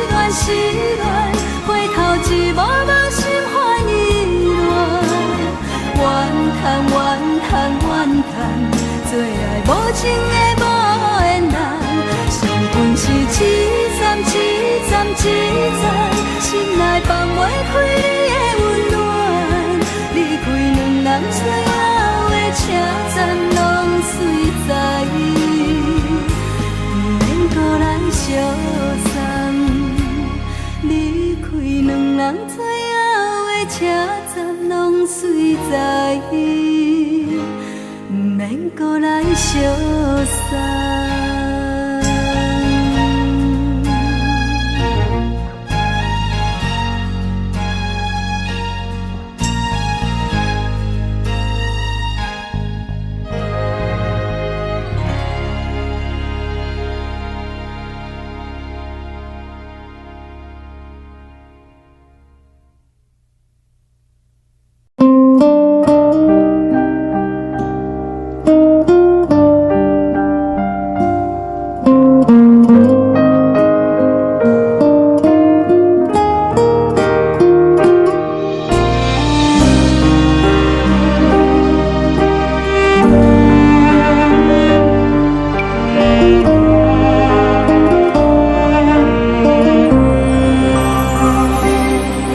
戀，失戀，回頭一幕幕心煩意亂。怨嘆怨嘆怨嘆，做愛無情的無緣人，上恨是一站一站一站，心內放袂開你的溫暖。離開兩人最後的車站，攏隨在，毋免閣來相送。離開兩人最後的車站，攏隨在，毋免閣來相送。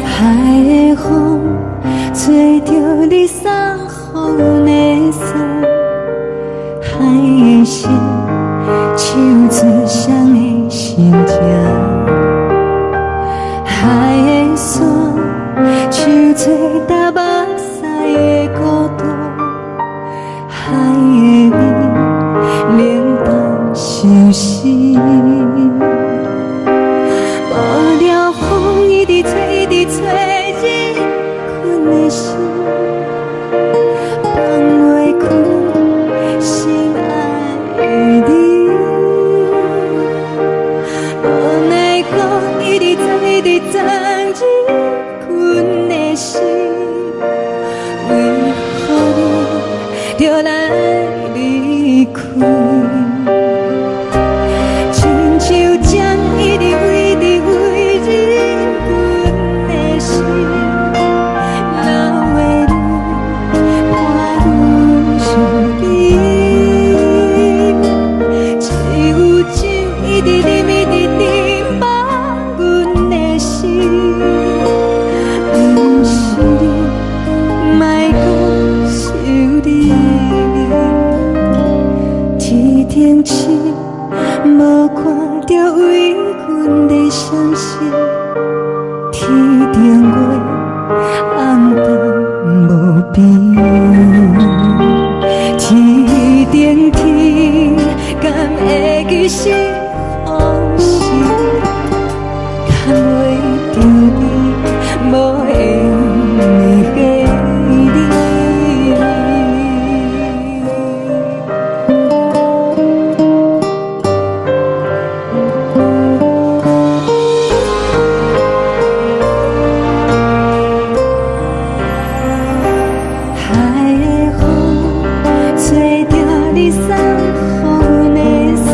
海的風吹著你送予阮的衫，海的聲唱出誰的心情，海的山唱出踏目屎的孤單，海的味冷淡相思。無聊風一直吹，一直吹，你睏的心，放袂開心愛的你。市，無看著為阮的傷心。天頂月，暗淡無邊。天頂天，敢會記是予是？牽袂著你，無緣的你。海的風，吹著你送予阮的衫，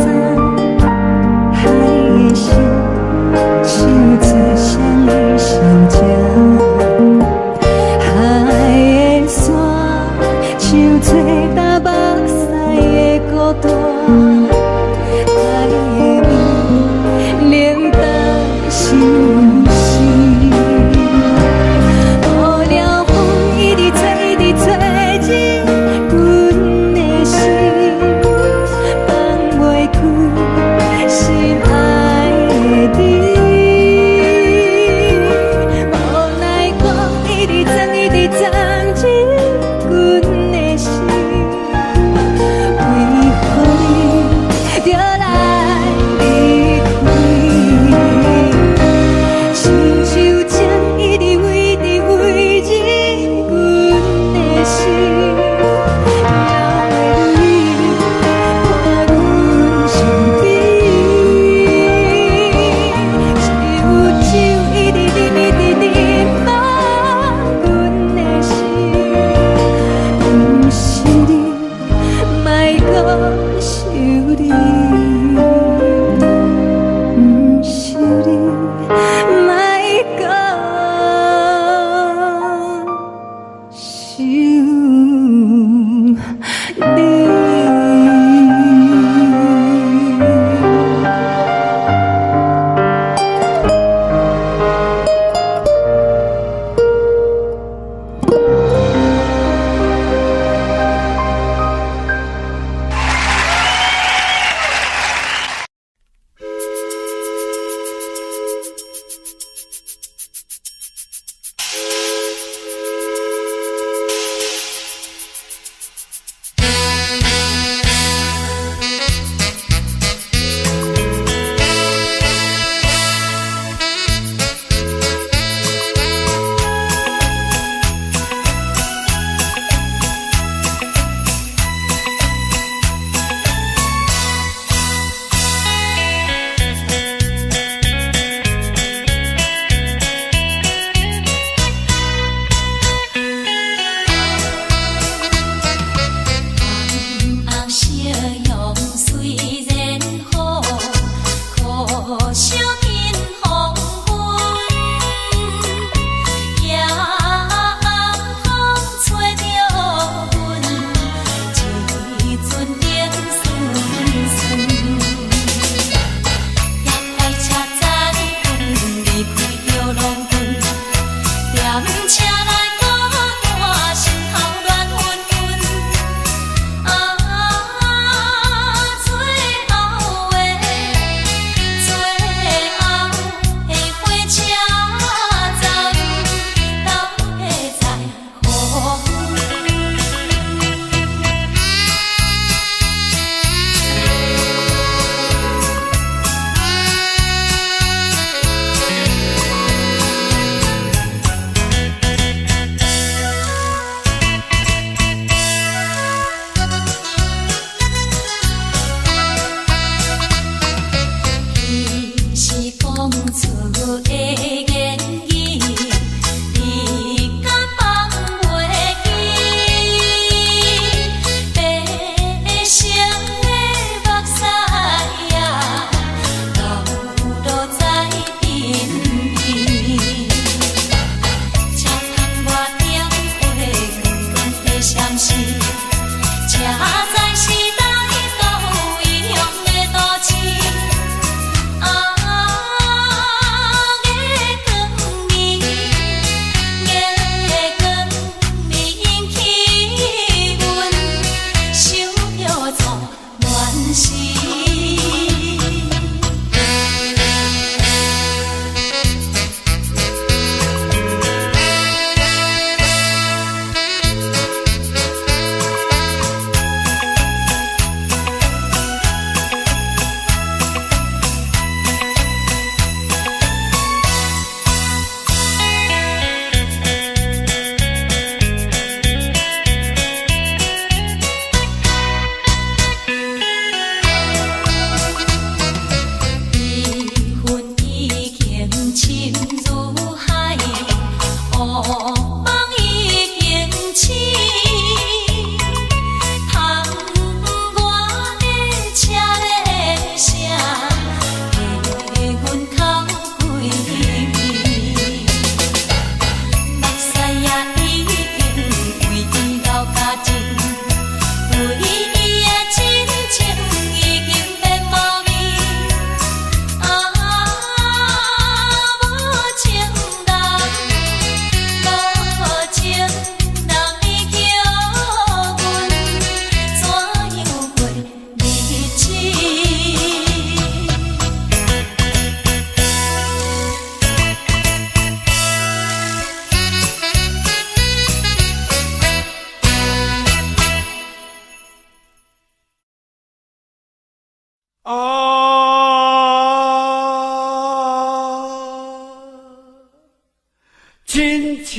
親像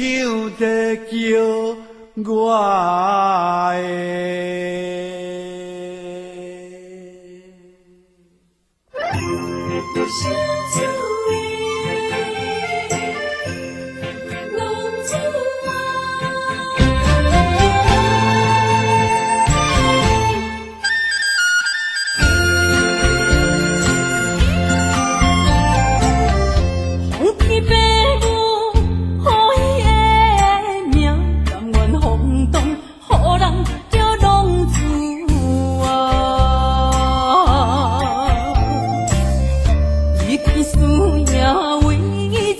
在叫我的。相思的浪子啊。风天爸母予伊的名，甘愿风动，予人叫浪子啊。伊去输赢为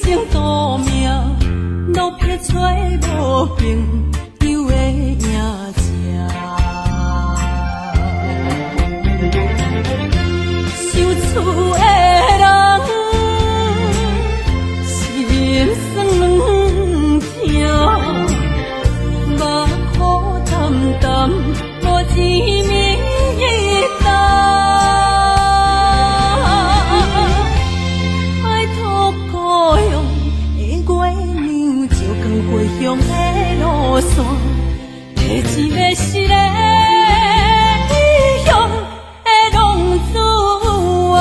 情赌命，落魄找无朋友的影子。想厝的人心酸痛，目苦澹澹，无一暝担。拜托故乡的月娘，照光回乡的路线，提一个失的异乡的浪子啊。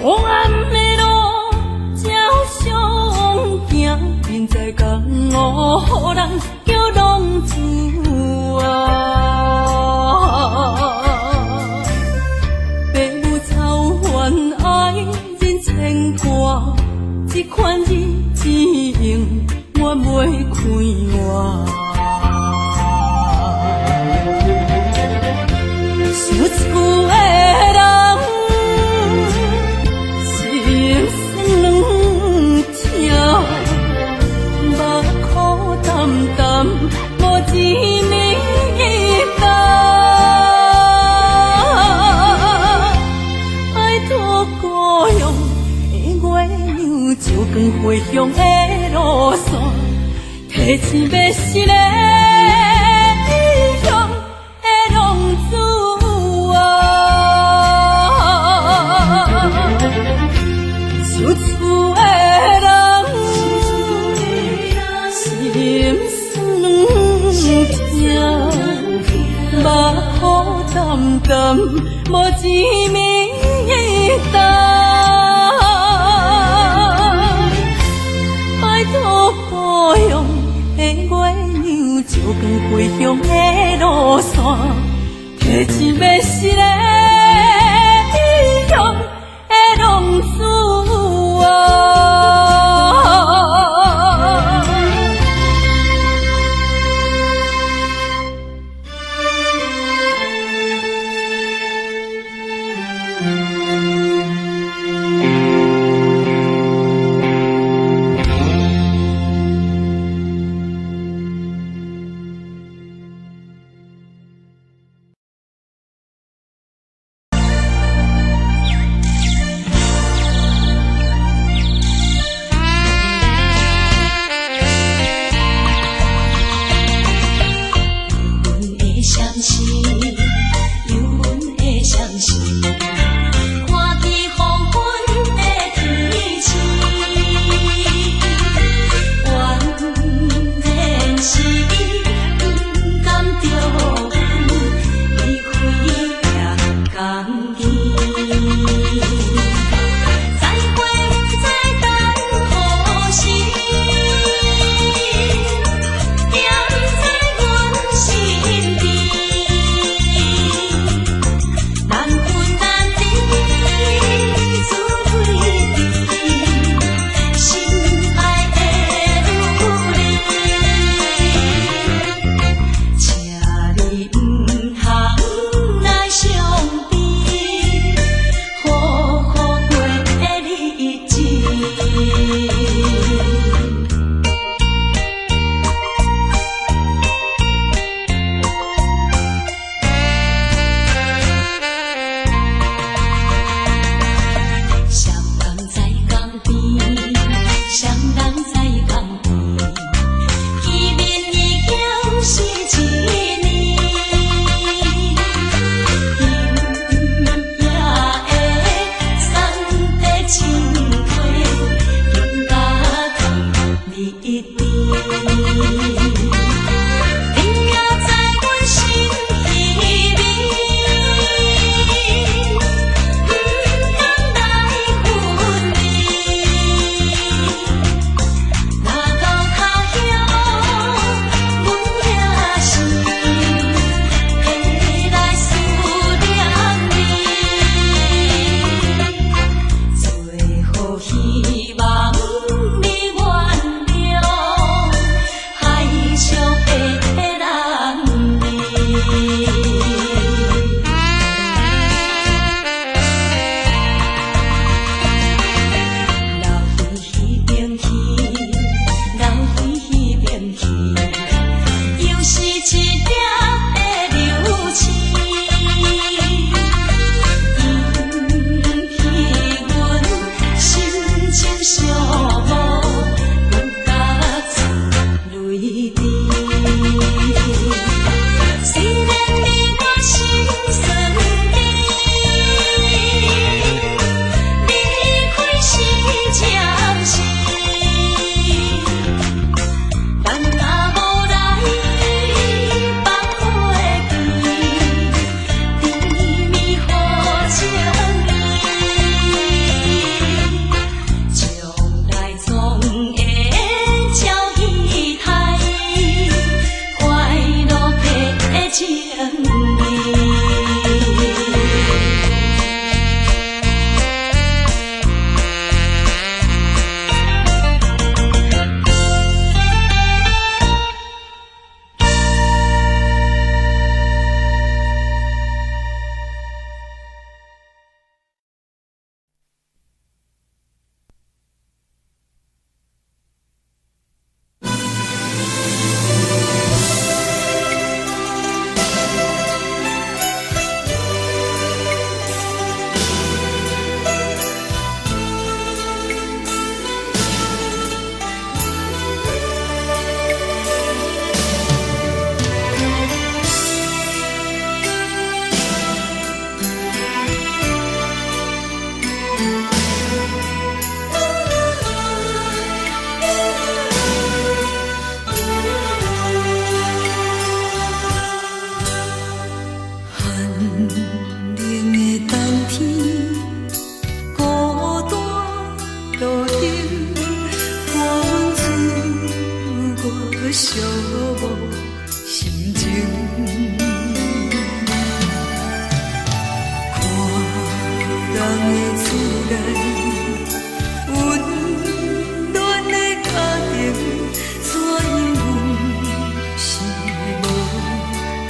黑暗的路才相行，人在江湖，予人叫浪子啊。爸母操烦爱人牵挂，这款日子永远袂快活。想厝的人心酸痛，目苦澹澹，无一暝担。拜托故乡的月娘，照光回乡的路线，提一个失的异乡的浪子啊。想厝的人心酸痛，目苦澹澹，无一暝担。拜托故乡的月娘，照光回乡的路线，提一个失的异乡的浪子啊。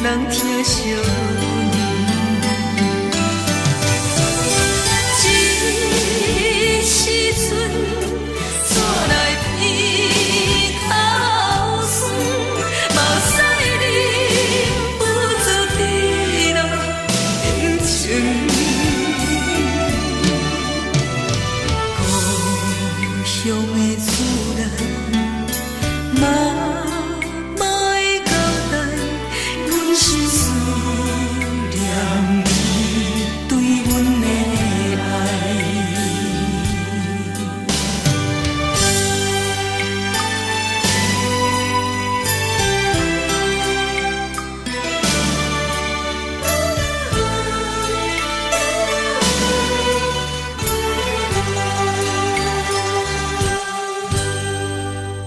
人疼惜阮。这时阵，煞来鼻头酸，目屎忍不住滴落眼睛。故乡的厝内，妈妈的交代，阮是思念你對阮的愛。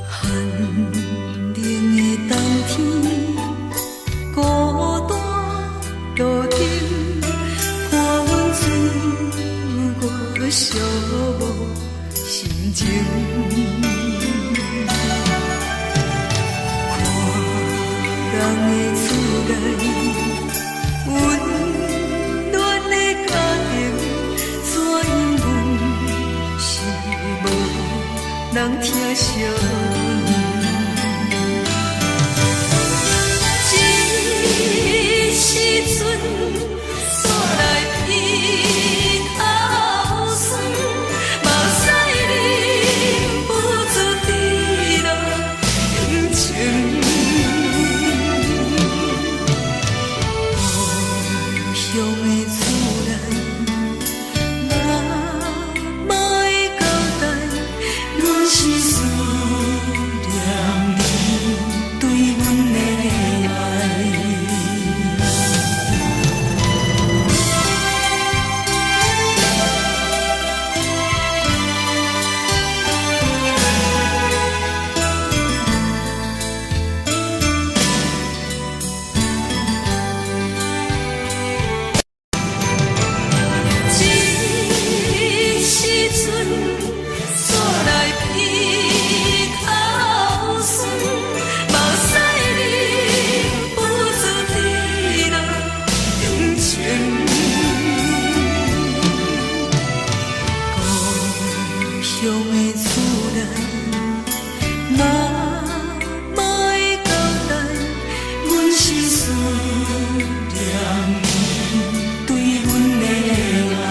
寒冷的冬天，孤單路燈，伴阮自我寂寞心情。看人的厝內，溫暖的家庭，怎樣阮是無人疼惜阮。這時陣，煞來鼻頭酸，目屎忍不住滴落眼睛。故鄉的厝內，媽媽的交代，阮是思念你對阮的愛。這時陣，煞來鼻頭酸，目屎忍不住滴落眼睛。故鄉的厝內，媽媽的交代，阮是思念你對阮的愛。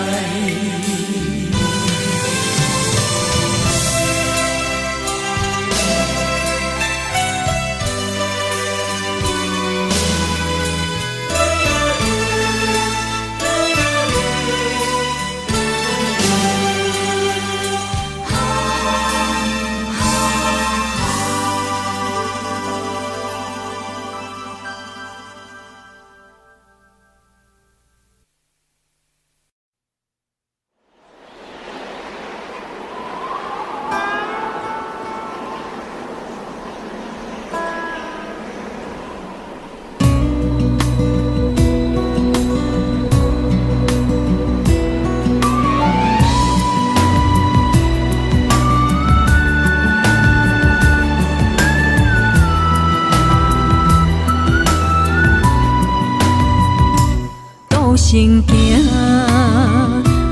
倒身行，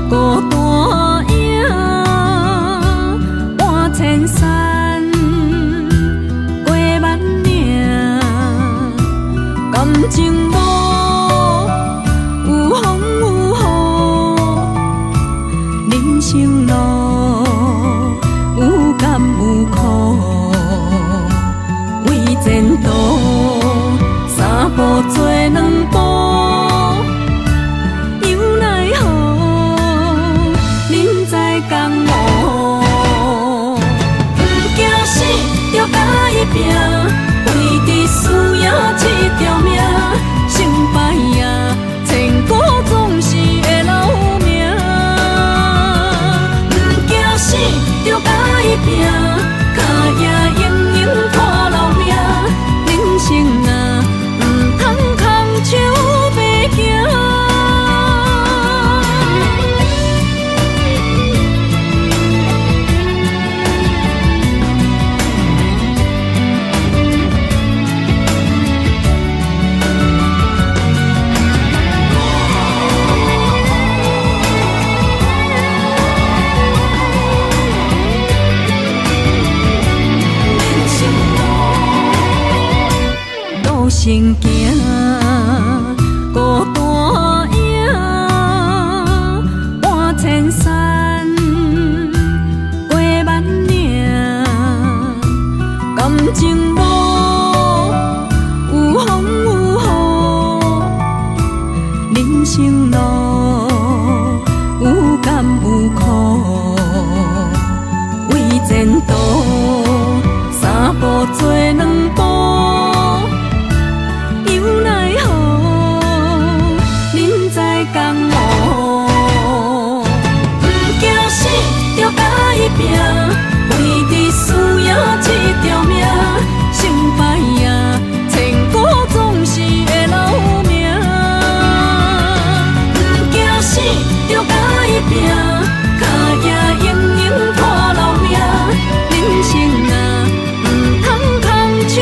孤單影，搬千山，過萬嶺，感情無有風有雨，人生路有甘有苦，為前途三步做兩步。又奈何，人在江湖，毋驚死，就共伊拼，為著輸贏這條命，生行，孤單影搬千山，過萬嶺，感情路有風有雨，人生路有甘有苦，為前途三步做兩步，猶奈何，人在江湖。毋驚死，著共伊拚，為著輸贏這條命，成敗啊，千古總是會留名。毋驚死，著共伊拚，跤行英勇看留名。人生啊，毋通空手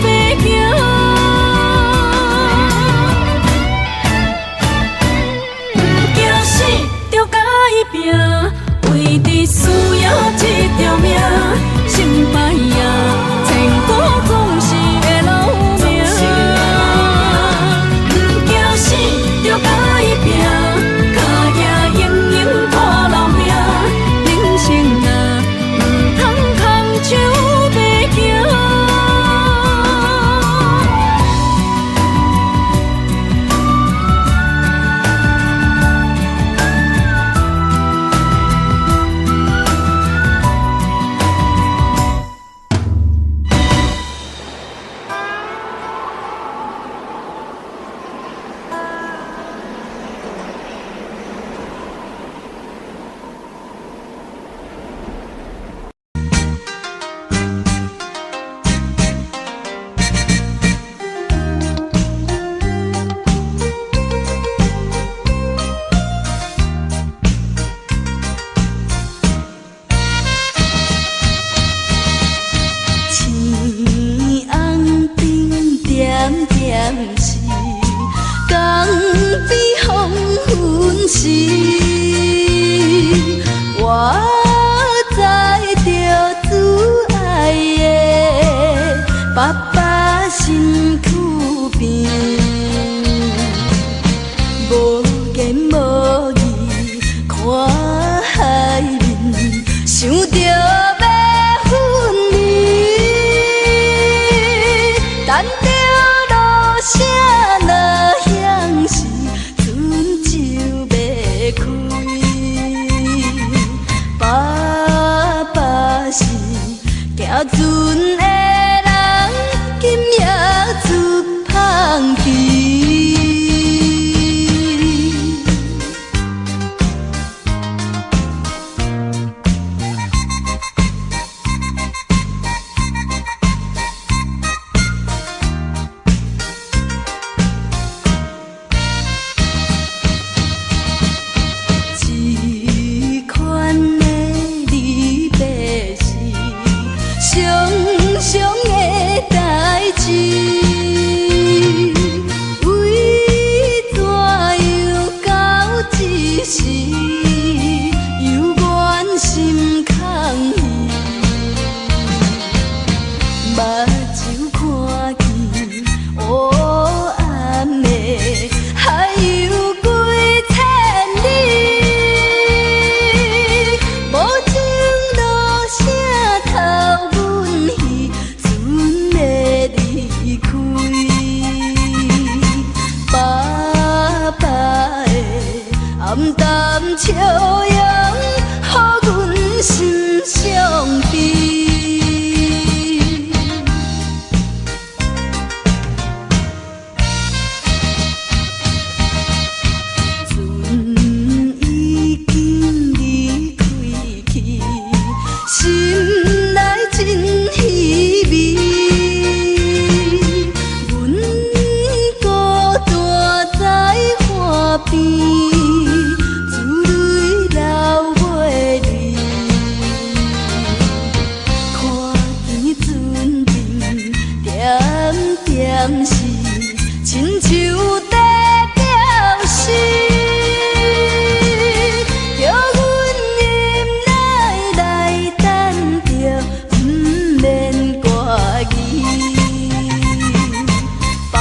欲行。毋驚死，著共伊拚，為著輸贏這條命，成敗啊，千古總是會留名。毋驚死，著共伊拚，跤行英勇看留名。人生啊，毋通空手欲行。青红灯点点是，江边黄昏时，我载著主愛的爸爸身軀邊，無言無語看海面，想著欲分離，等著落聲若響時，船就欲開。爸爸是行船的人，今夜出芳期。這款的離別是常常的代誌，為怎樣到這時猶原心空虛？目睭看見烏暗的海洋幾千里，無情落聲頭阮彼船欲離開。爸爸的暗淡笑容，予阮心傷悲。船已經離開去，心內真稀微。阮孤單在岸邊，珠淚流袂離。看見船燈點點時，親像在表示，叫阮忍耐來等著，毋免掛疑。爸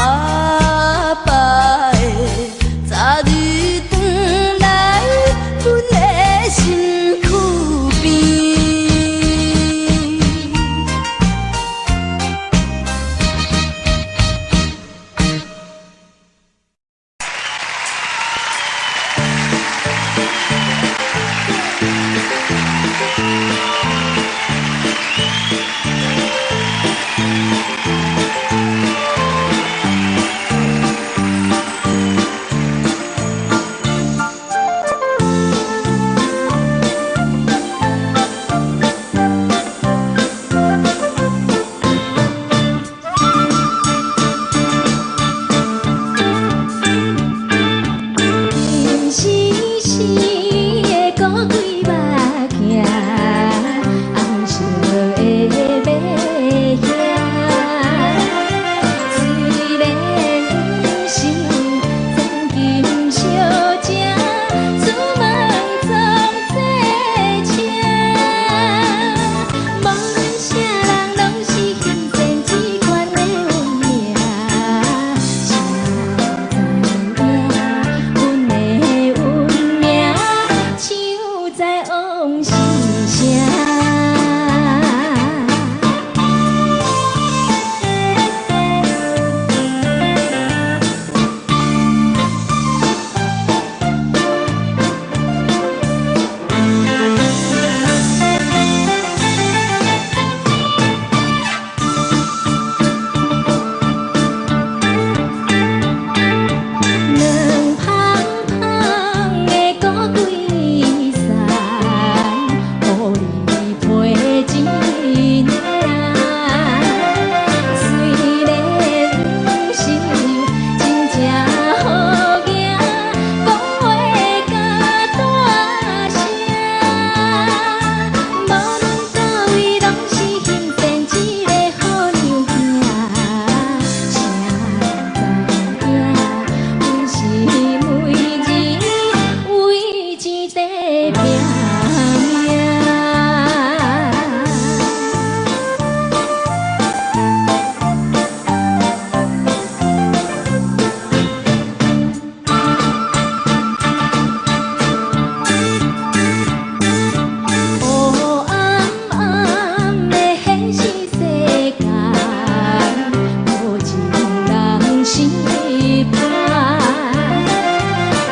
失敗。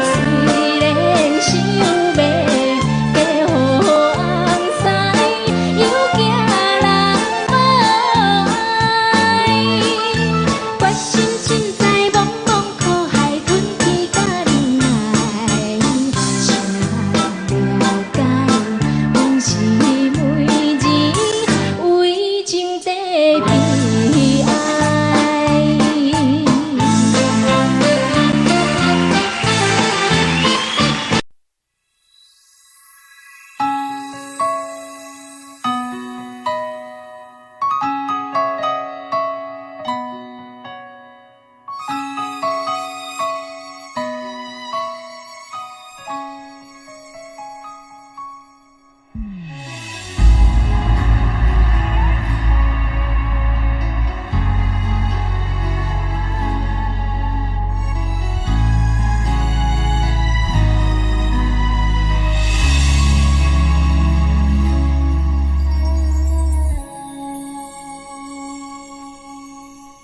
雖然想欲嫁予翁婿，又驚人無愛。決心凊彩茫茫苦海吞天甲你愛，請了解，阮是每日為情在悲哀。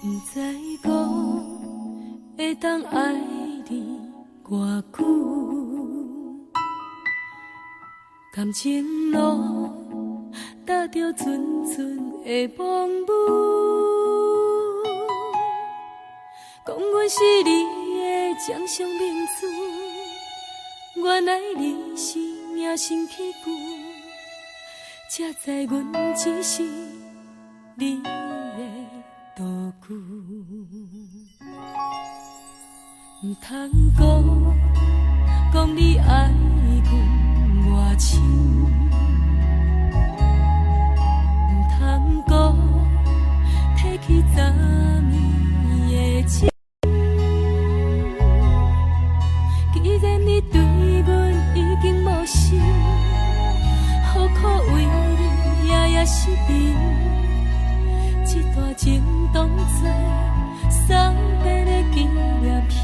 毋知講會當愛你偌久，感情路踏著陣陣的風雨，講阮是你的掌上明珠，原來你是隱身器具，才知阮只是你的道具。毋通講，講你愛阮偌深，毋通講，提起昨暝的情。既然你對阮已經無心，何苦為你夜夜失眠？這段情當作送別的紀念品，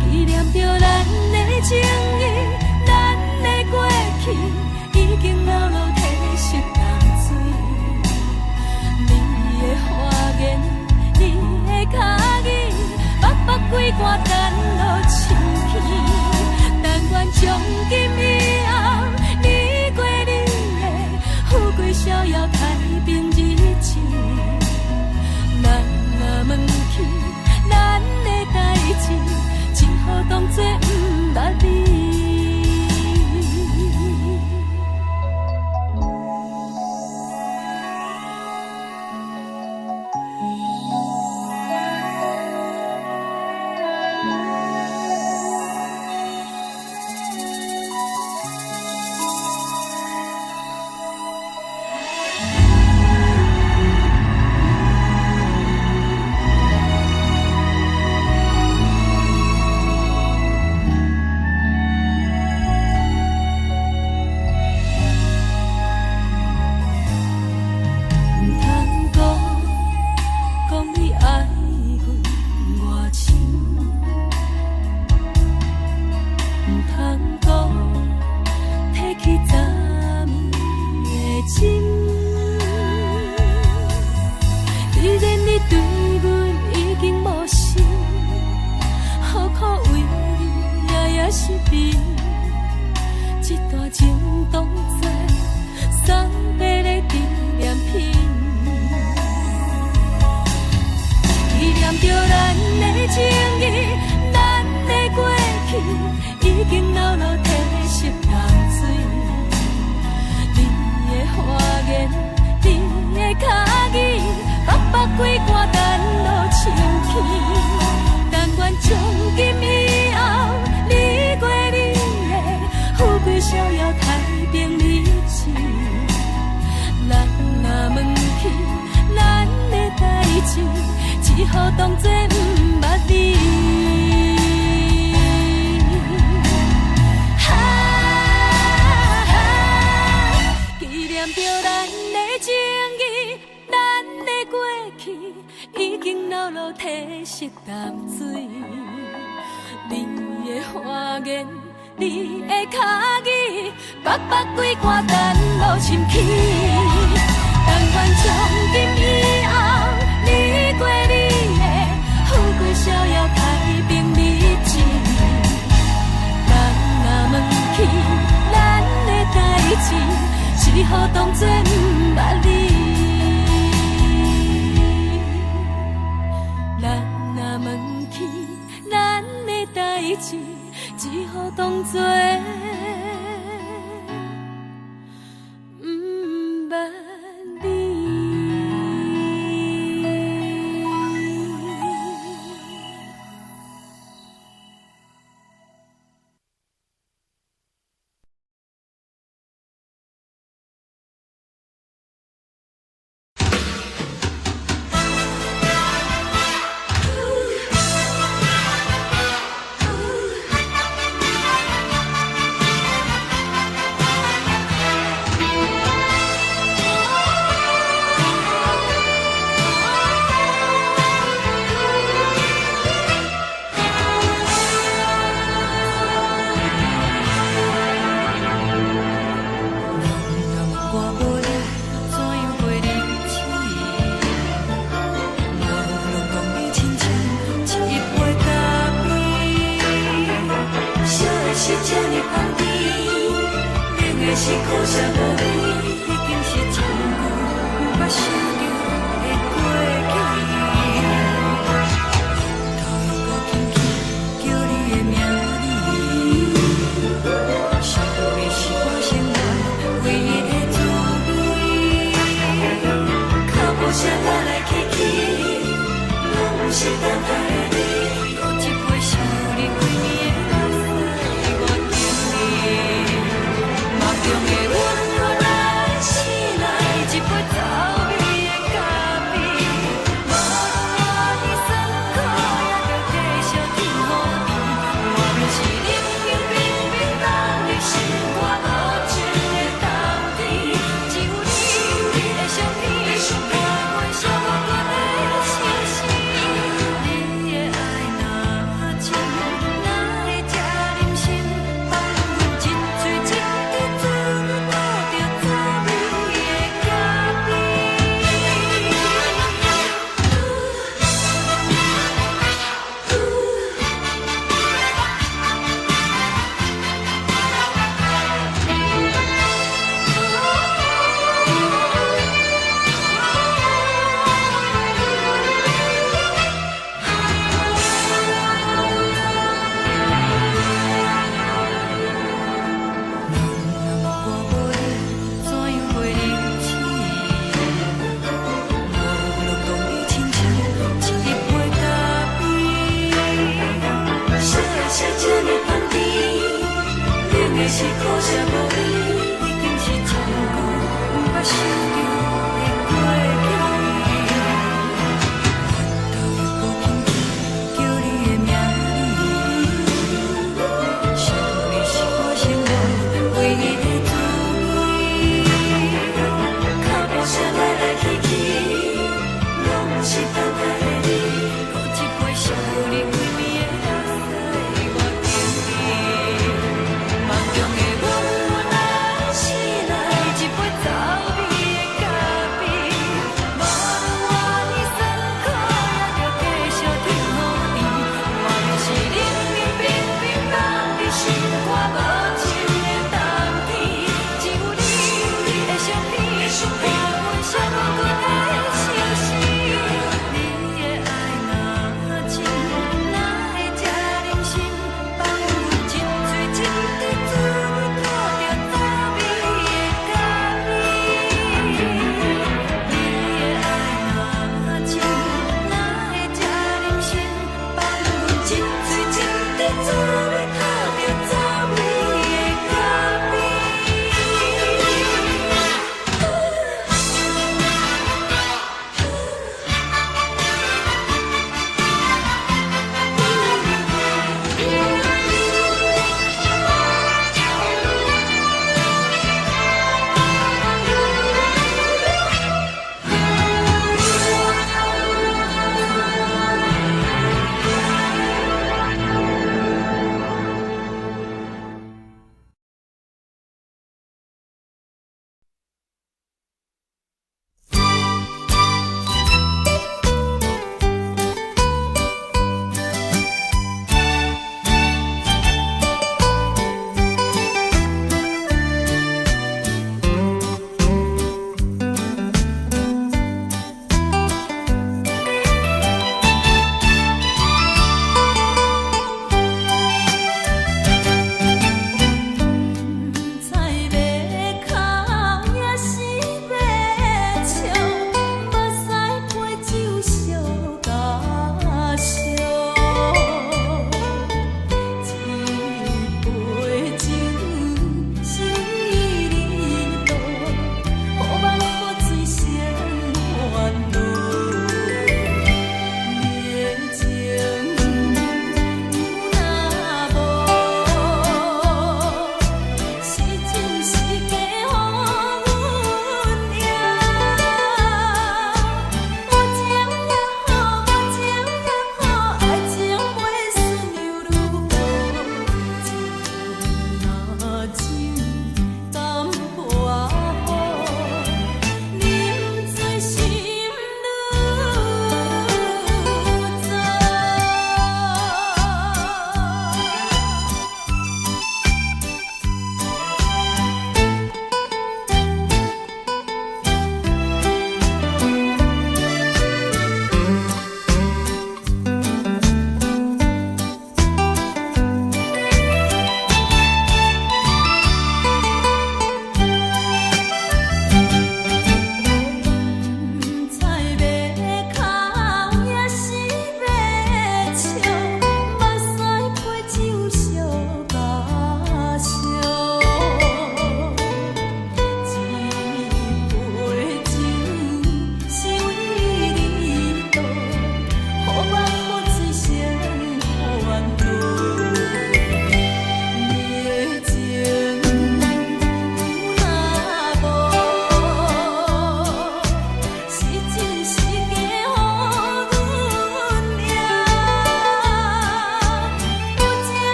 紀念著咱的情誼，咱的過去，已經老落褪色淡水。你的花言，你的跤語，北北規寒等落深去。但願從今以後，你過你的，富貴逍遙太平日子。咱若問起咱的代誌，只好當作毋捌你。毋通講，講你愛阮偌深，毋通講，提起昨暝的情。既然你對阮已經無心，何苦為你夜夜失眠？這段情當作送別的紀念品，紀念著咱的情誼，咱的過去，已經老落褪色淡水。你的花言，你的跤語，北北規寒等落深去。但願從今以後，你過你的，富貴逍遙太平日子。咱若問起咱的代誌，只好當作毋捌你。啊，紀念著咱的情誼，咱的過去，已經老落褪色淡水。你的花言，你的跤語，北北規寒等落深去。但願從今以後，你只好當作毋捌你。咱若問起咱的代誌，只好當作毋捌你。人若问我无你，怎样过日子？我拢讲你亲像一杯咖啡，烧的是这呢香甜，冷的是苦涩无味，已经是真久不捌想著的过去。头又阁轻轻叫你的名字，想你是我生活唯一的滋味。脚步声来来去去，拢是等待的你。搁一杯想你规暝的目屎，我敬你。梦中的阮予咱醒来，一杯走味的咖啡。无论偌尼酸苦，也著继续天雨甜。外面是冷冷冰冰冻入心肝无情的冬天，只有你，你的相片，陪阮寂寞的心事。你的爱若深，哪会这忍心放阮一嘴一滴阵倒着走味的咖啡？人若问我无你，怎样过日子？我拢讲你亲像一杯咖啡。烧的是这呢香甜，冷的是苦涩无味，已经是真久不捌想著的过去。头又阁轻轻叫你的名字，想你是我生活唯一的滋味。脚步声来来去去，拢是等待的你。搁一杯想你规暝的目屎，我敬你。梦中的阮，咱醒来，一杯走味的咖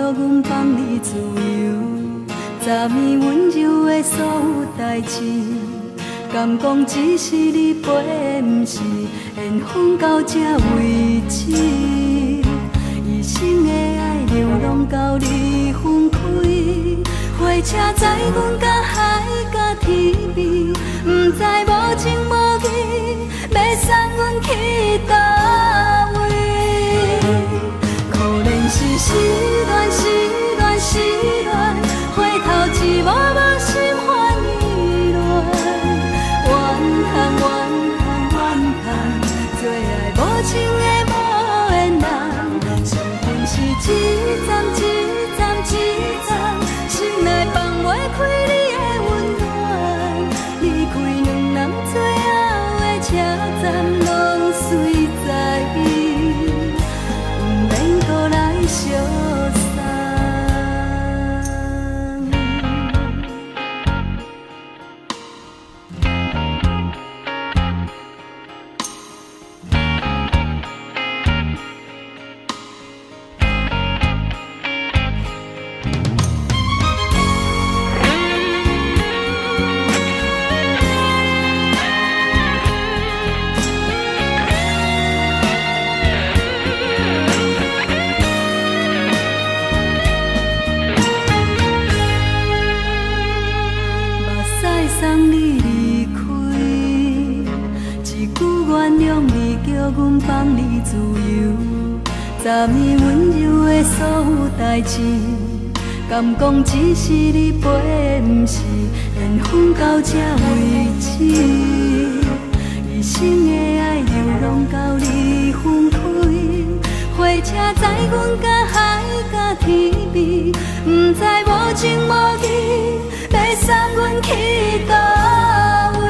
叫阮放你自由。昨暝温柔的所有代志，敢讲只是你陪的，毋是缘分到这为止。一生的爱流浪到你分开，火车载阮到海角天边，毋知无情无义，欲送阮去佗位。可怜是失恋，失恋，失恋，回头一幕幕心烦意乱。怨叹怨叹怨叹，做爱无情的无缘人，上恨是一站一站一站，心内放袂开你的温暖。离开两人最后的车站，拢随在，毋免阁来相送。目屎送你离开，一句原谅你，叫阮放你自由。昨暝温柔的所有代志，敢讲只是你陪的，毋是缘分到这为止。一生的爱流浪到你分开，火车载阮到海角天边，毋知无情无义，欲送阮去佗位。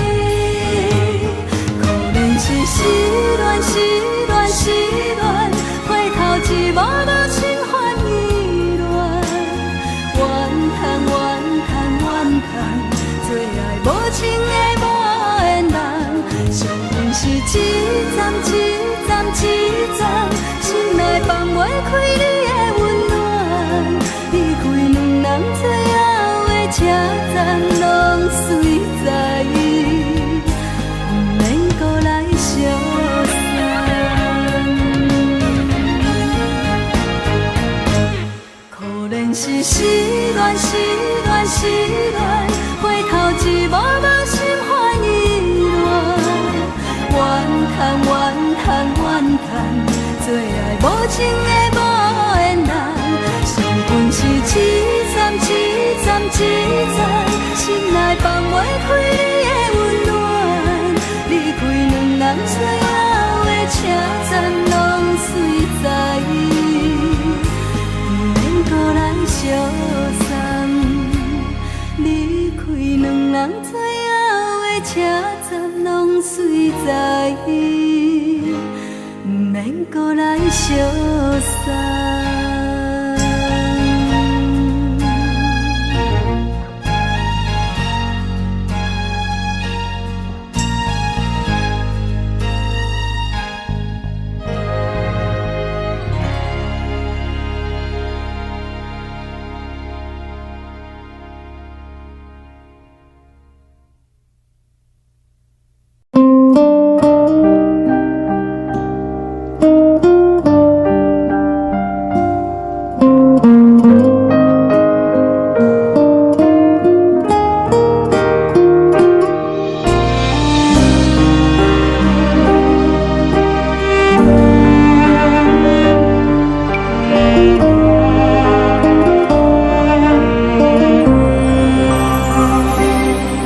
可怜是失恋，失恋，失恋，回头一幕幕心烦意乱。怨叹怨叹怨叹，做爱无情的无缘人，上恨是一站一站一站，心内放袂开你的温暖。离开两人最后的车站，拢随在，毋免阁来相送。可怜是失恋，失恋，失恋，回头一幕幕心烦意乱。怨叹怨叹怨叹，做爱无情的无缘人，上恨是一站一站一站，心内放袂开你的温暖。离开两人最后的车站，拢随在，毋免阁来相送。离开两人最后的车站，拢随在，毋免阁来相送。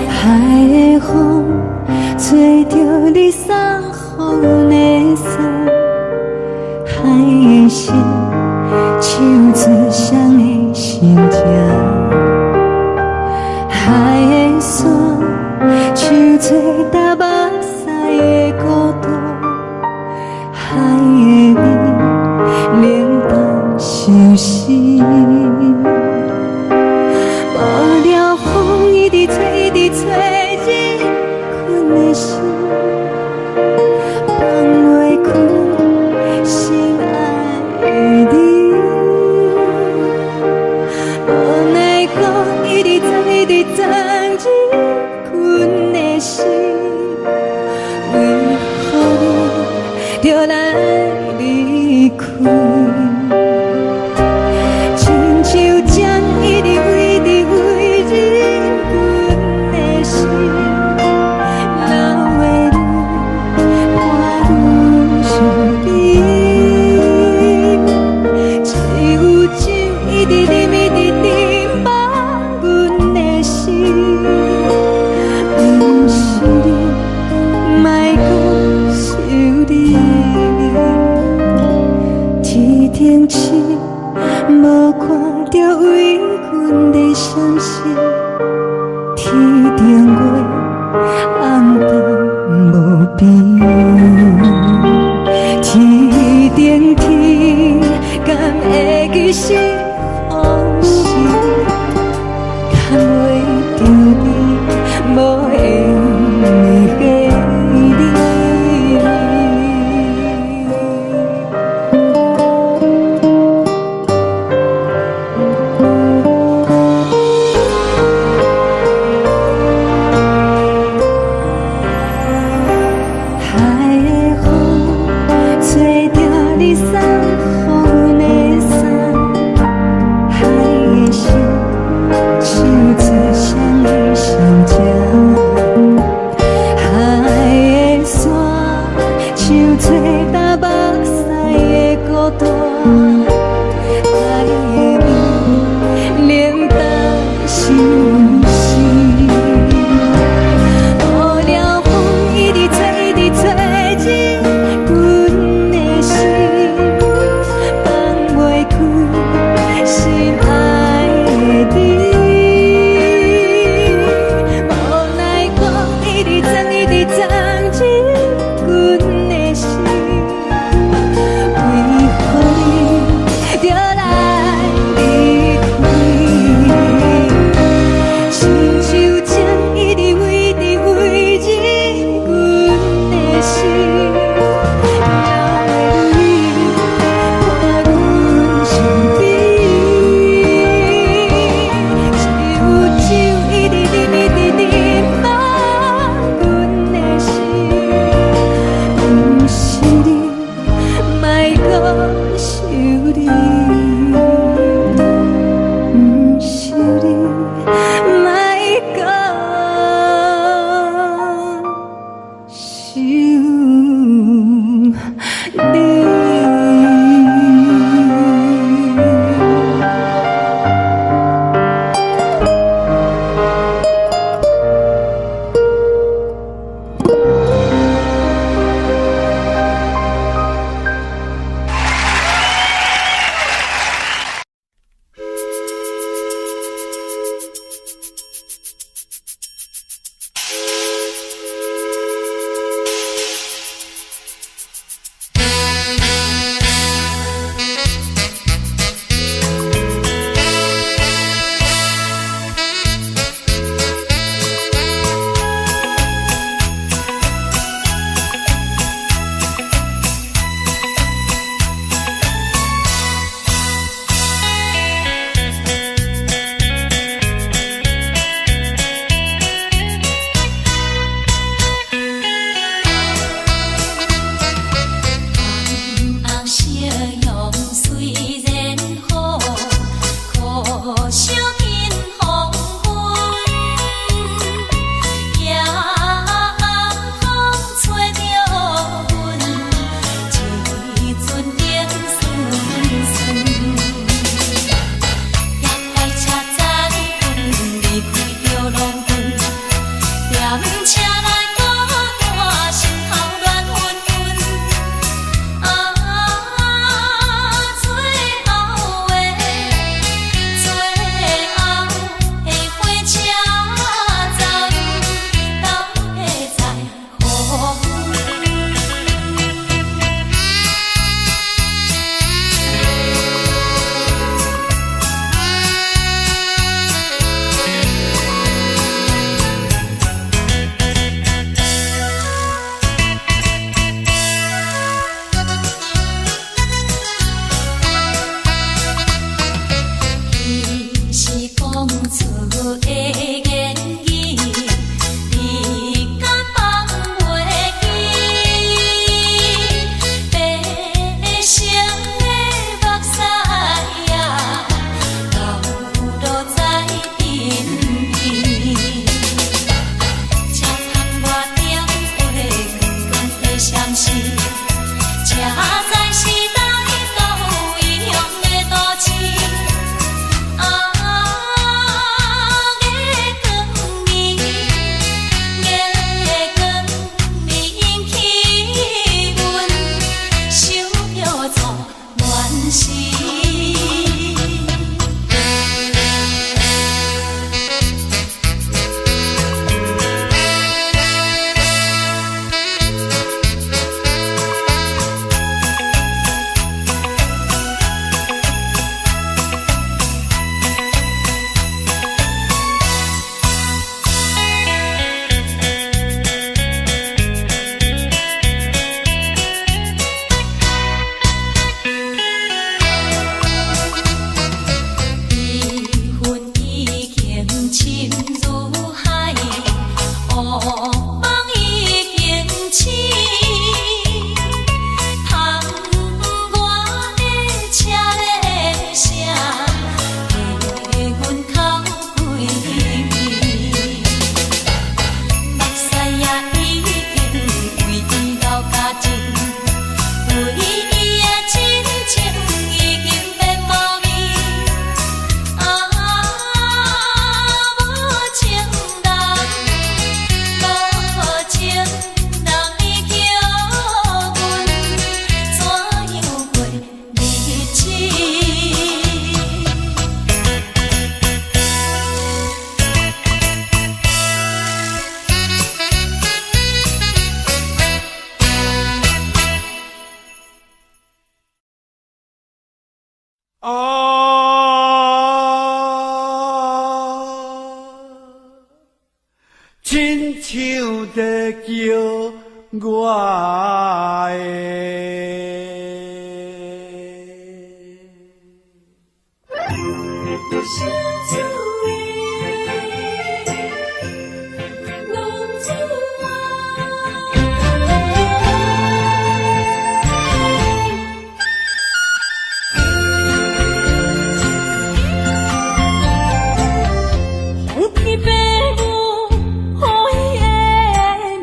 海的風吹著你送予阮的衫，海的心唱出誰的心情，海的山唱出踏目屎的孤獨，海的味冷淡相思。無聊風一直吹，一直吹，你睏的心放袂開，心愛的你。直忍，一直忍放阮的心，毋是你，莫閣想你。天頂星，無看著為阮咧閃爍，天頂月，暗淡無邊。天頂天，敢會記是予是你，牽袂著你，無緣的你。海的風，吹著你送予阮的衫，啊，親像在叫我的。风天白母，予伊的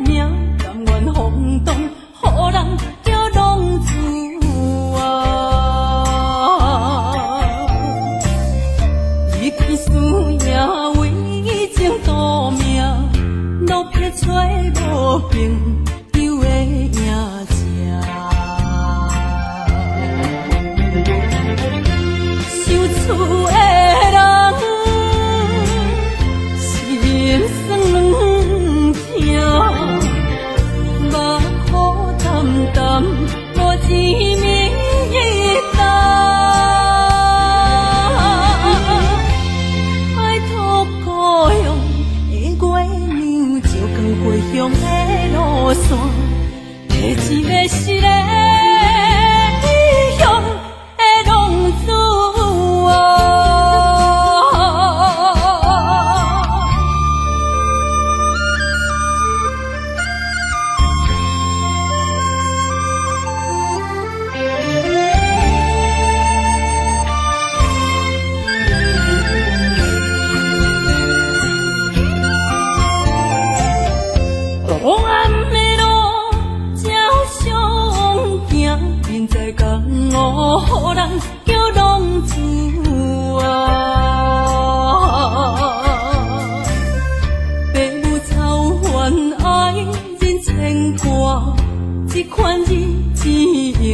名，甘愿风动，予人叫浪子啊。伊去输赢为情赌命，落魄找无朋友的赢者。想厝的人，心酸疼，目苦澹澹，无一暝担。拜托故乡的月娘，照光回乡的路线，提一个失的异乡的浪子啊。黑暗的路才相行，人在江湖，予人叫浪子啊。爸母操烦爱人牵挂，这款日子永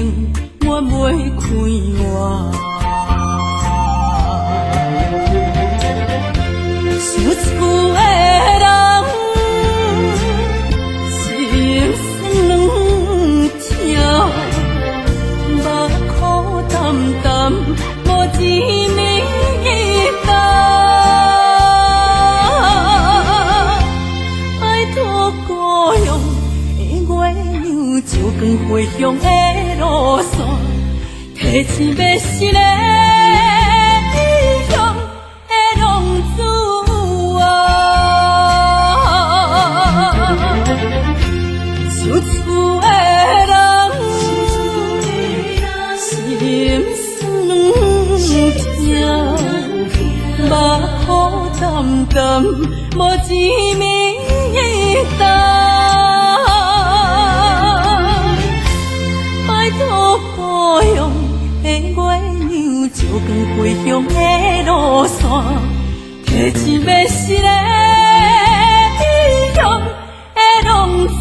远袂快活。想厝的人，心酸疼，目苦澹澹，无一暝担。拜托故乡的月娘，照光回乡的路线，提一个失的异乡的浪子啊。想厝的人，心酸疼，目苦澹澹，无一暝担。拜托故乡的月娘，照光回乡的路线，提一个失的异乡的浪子。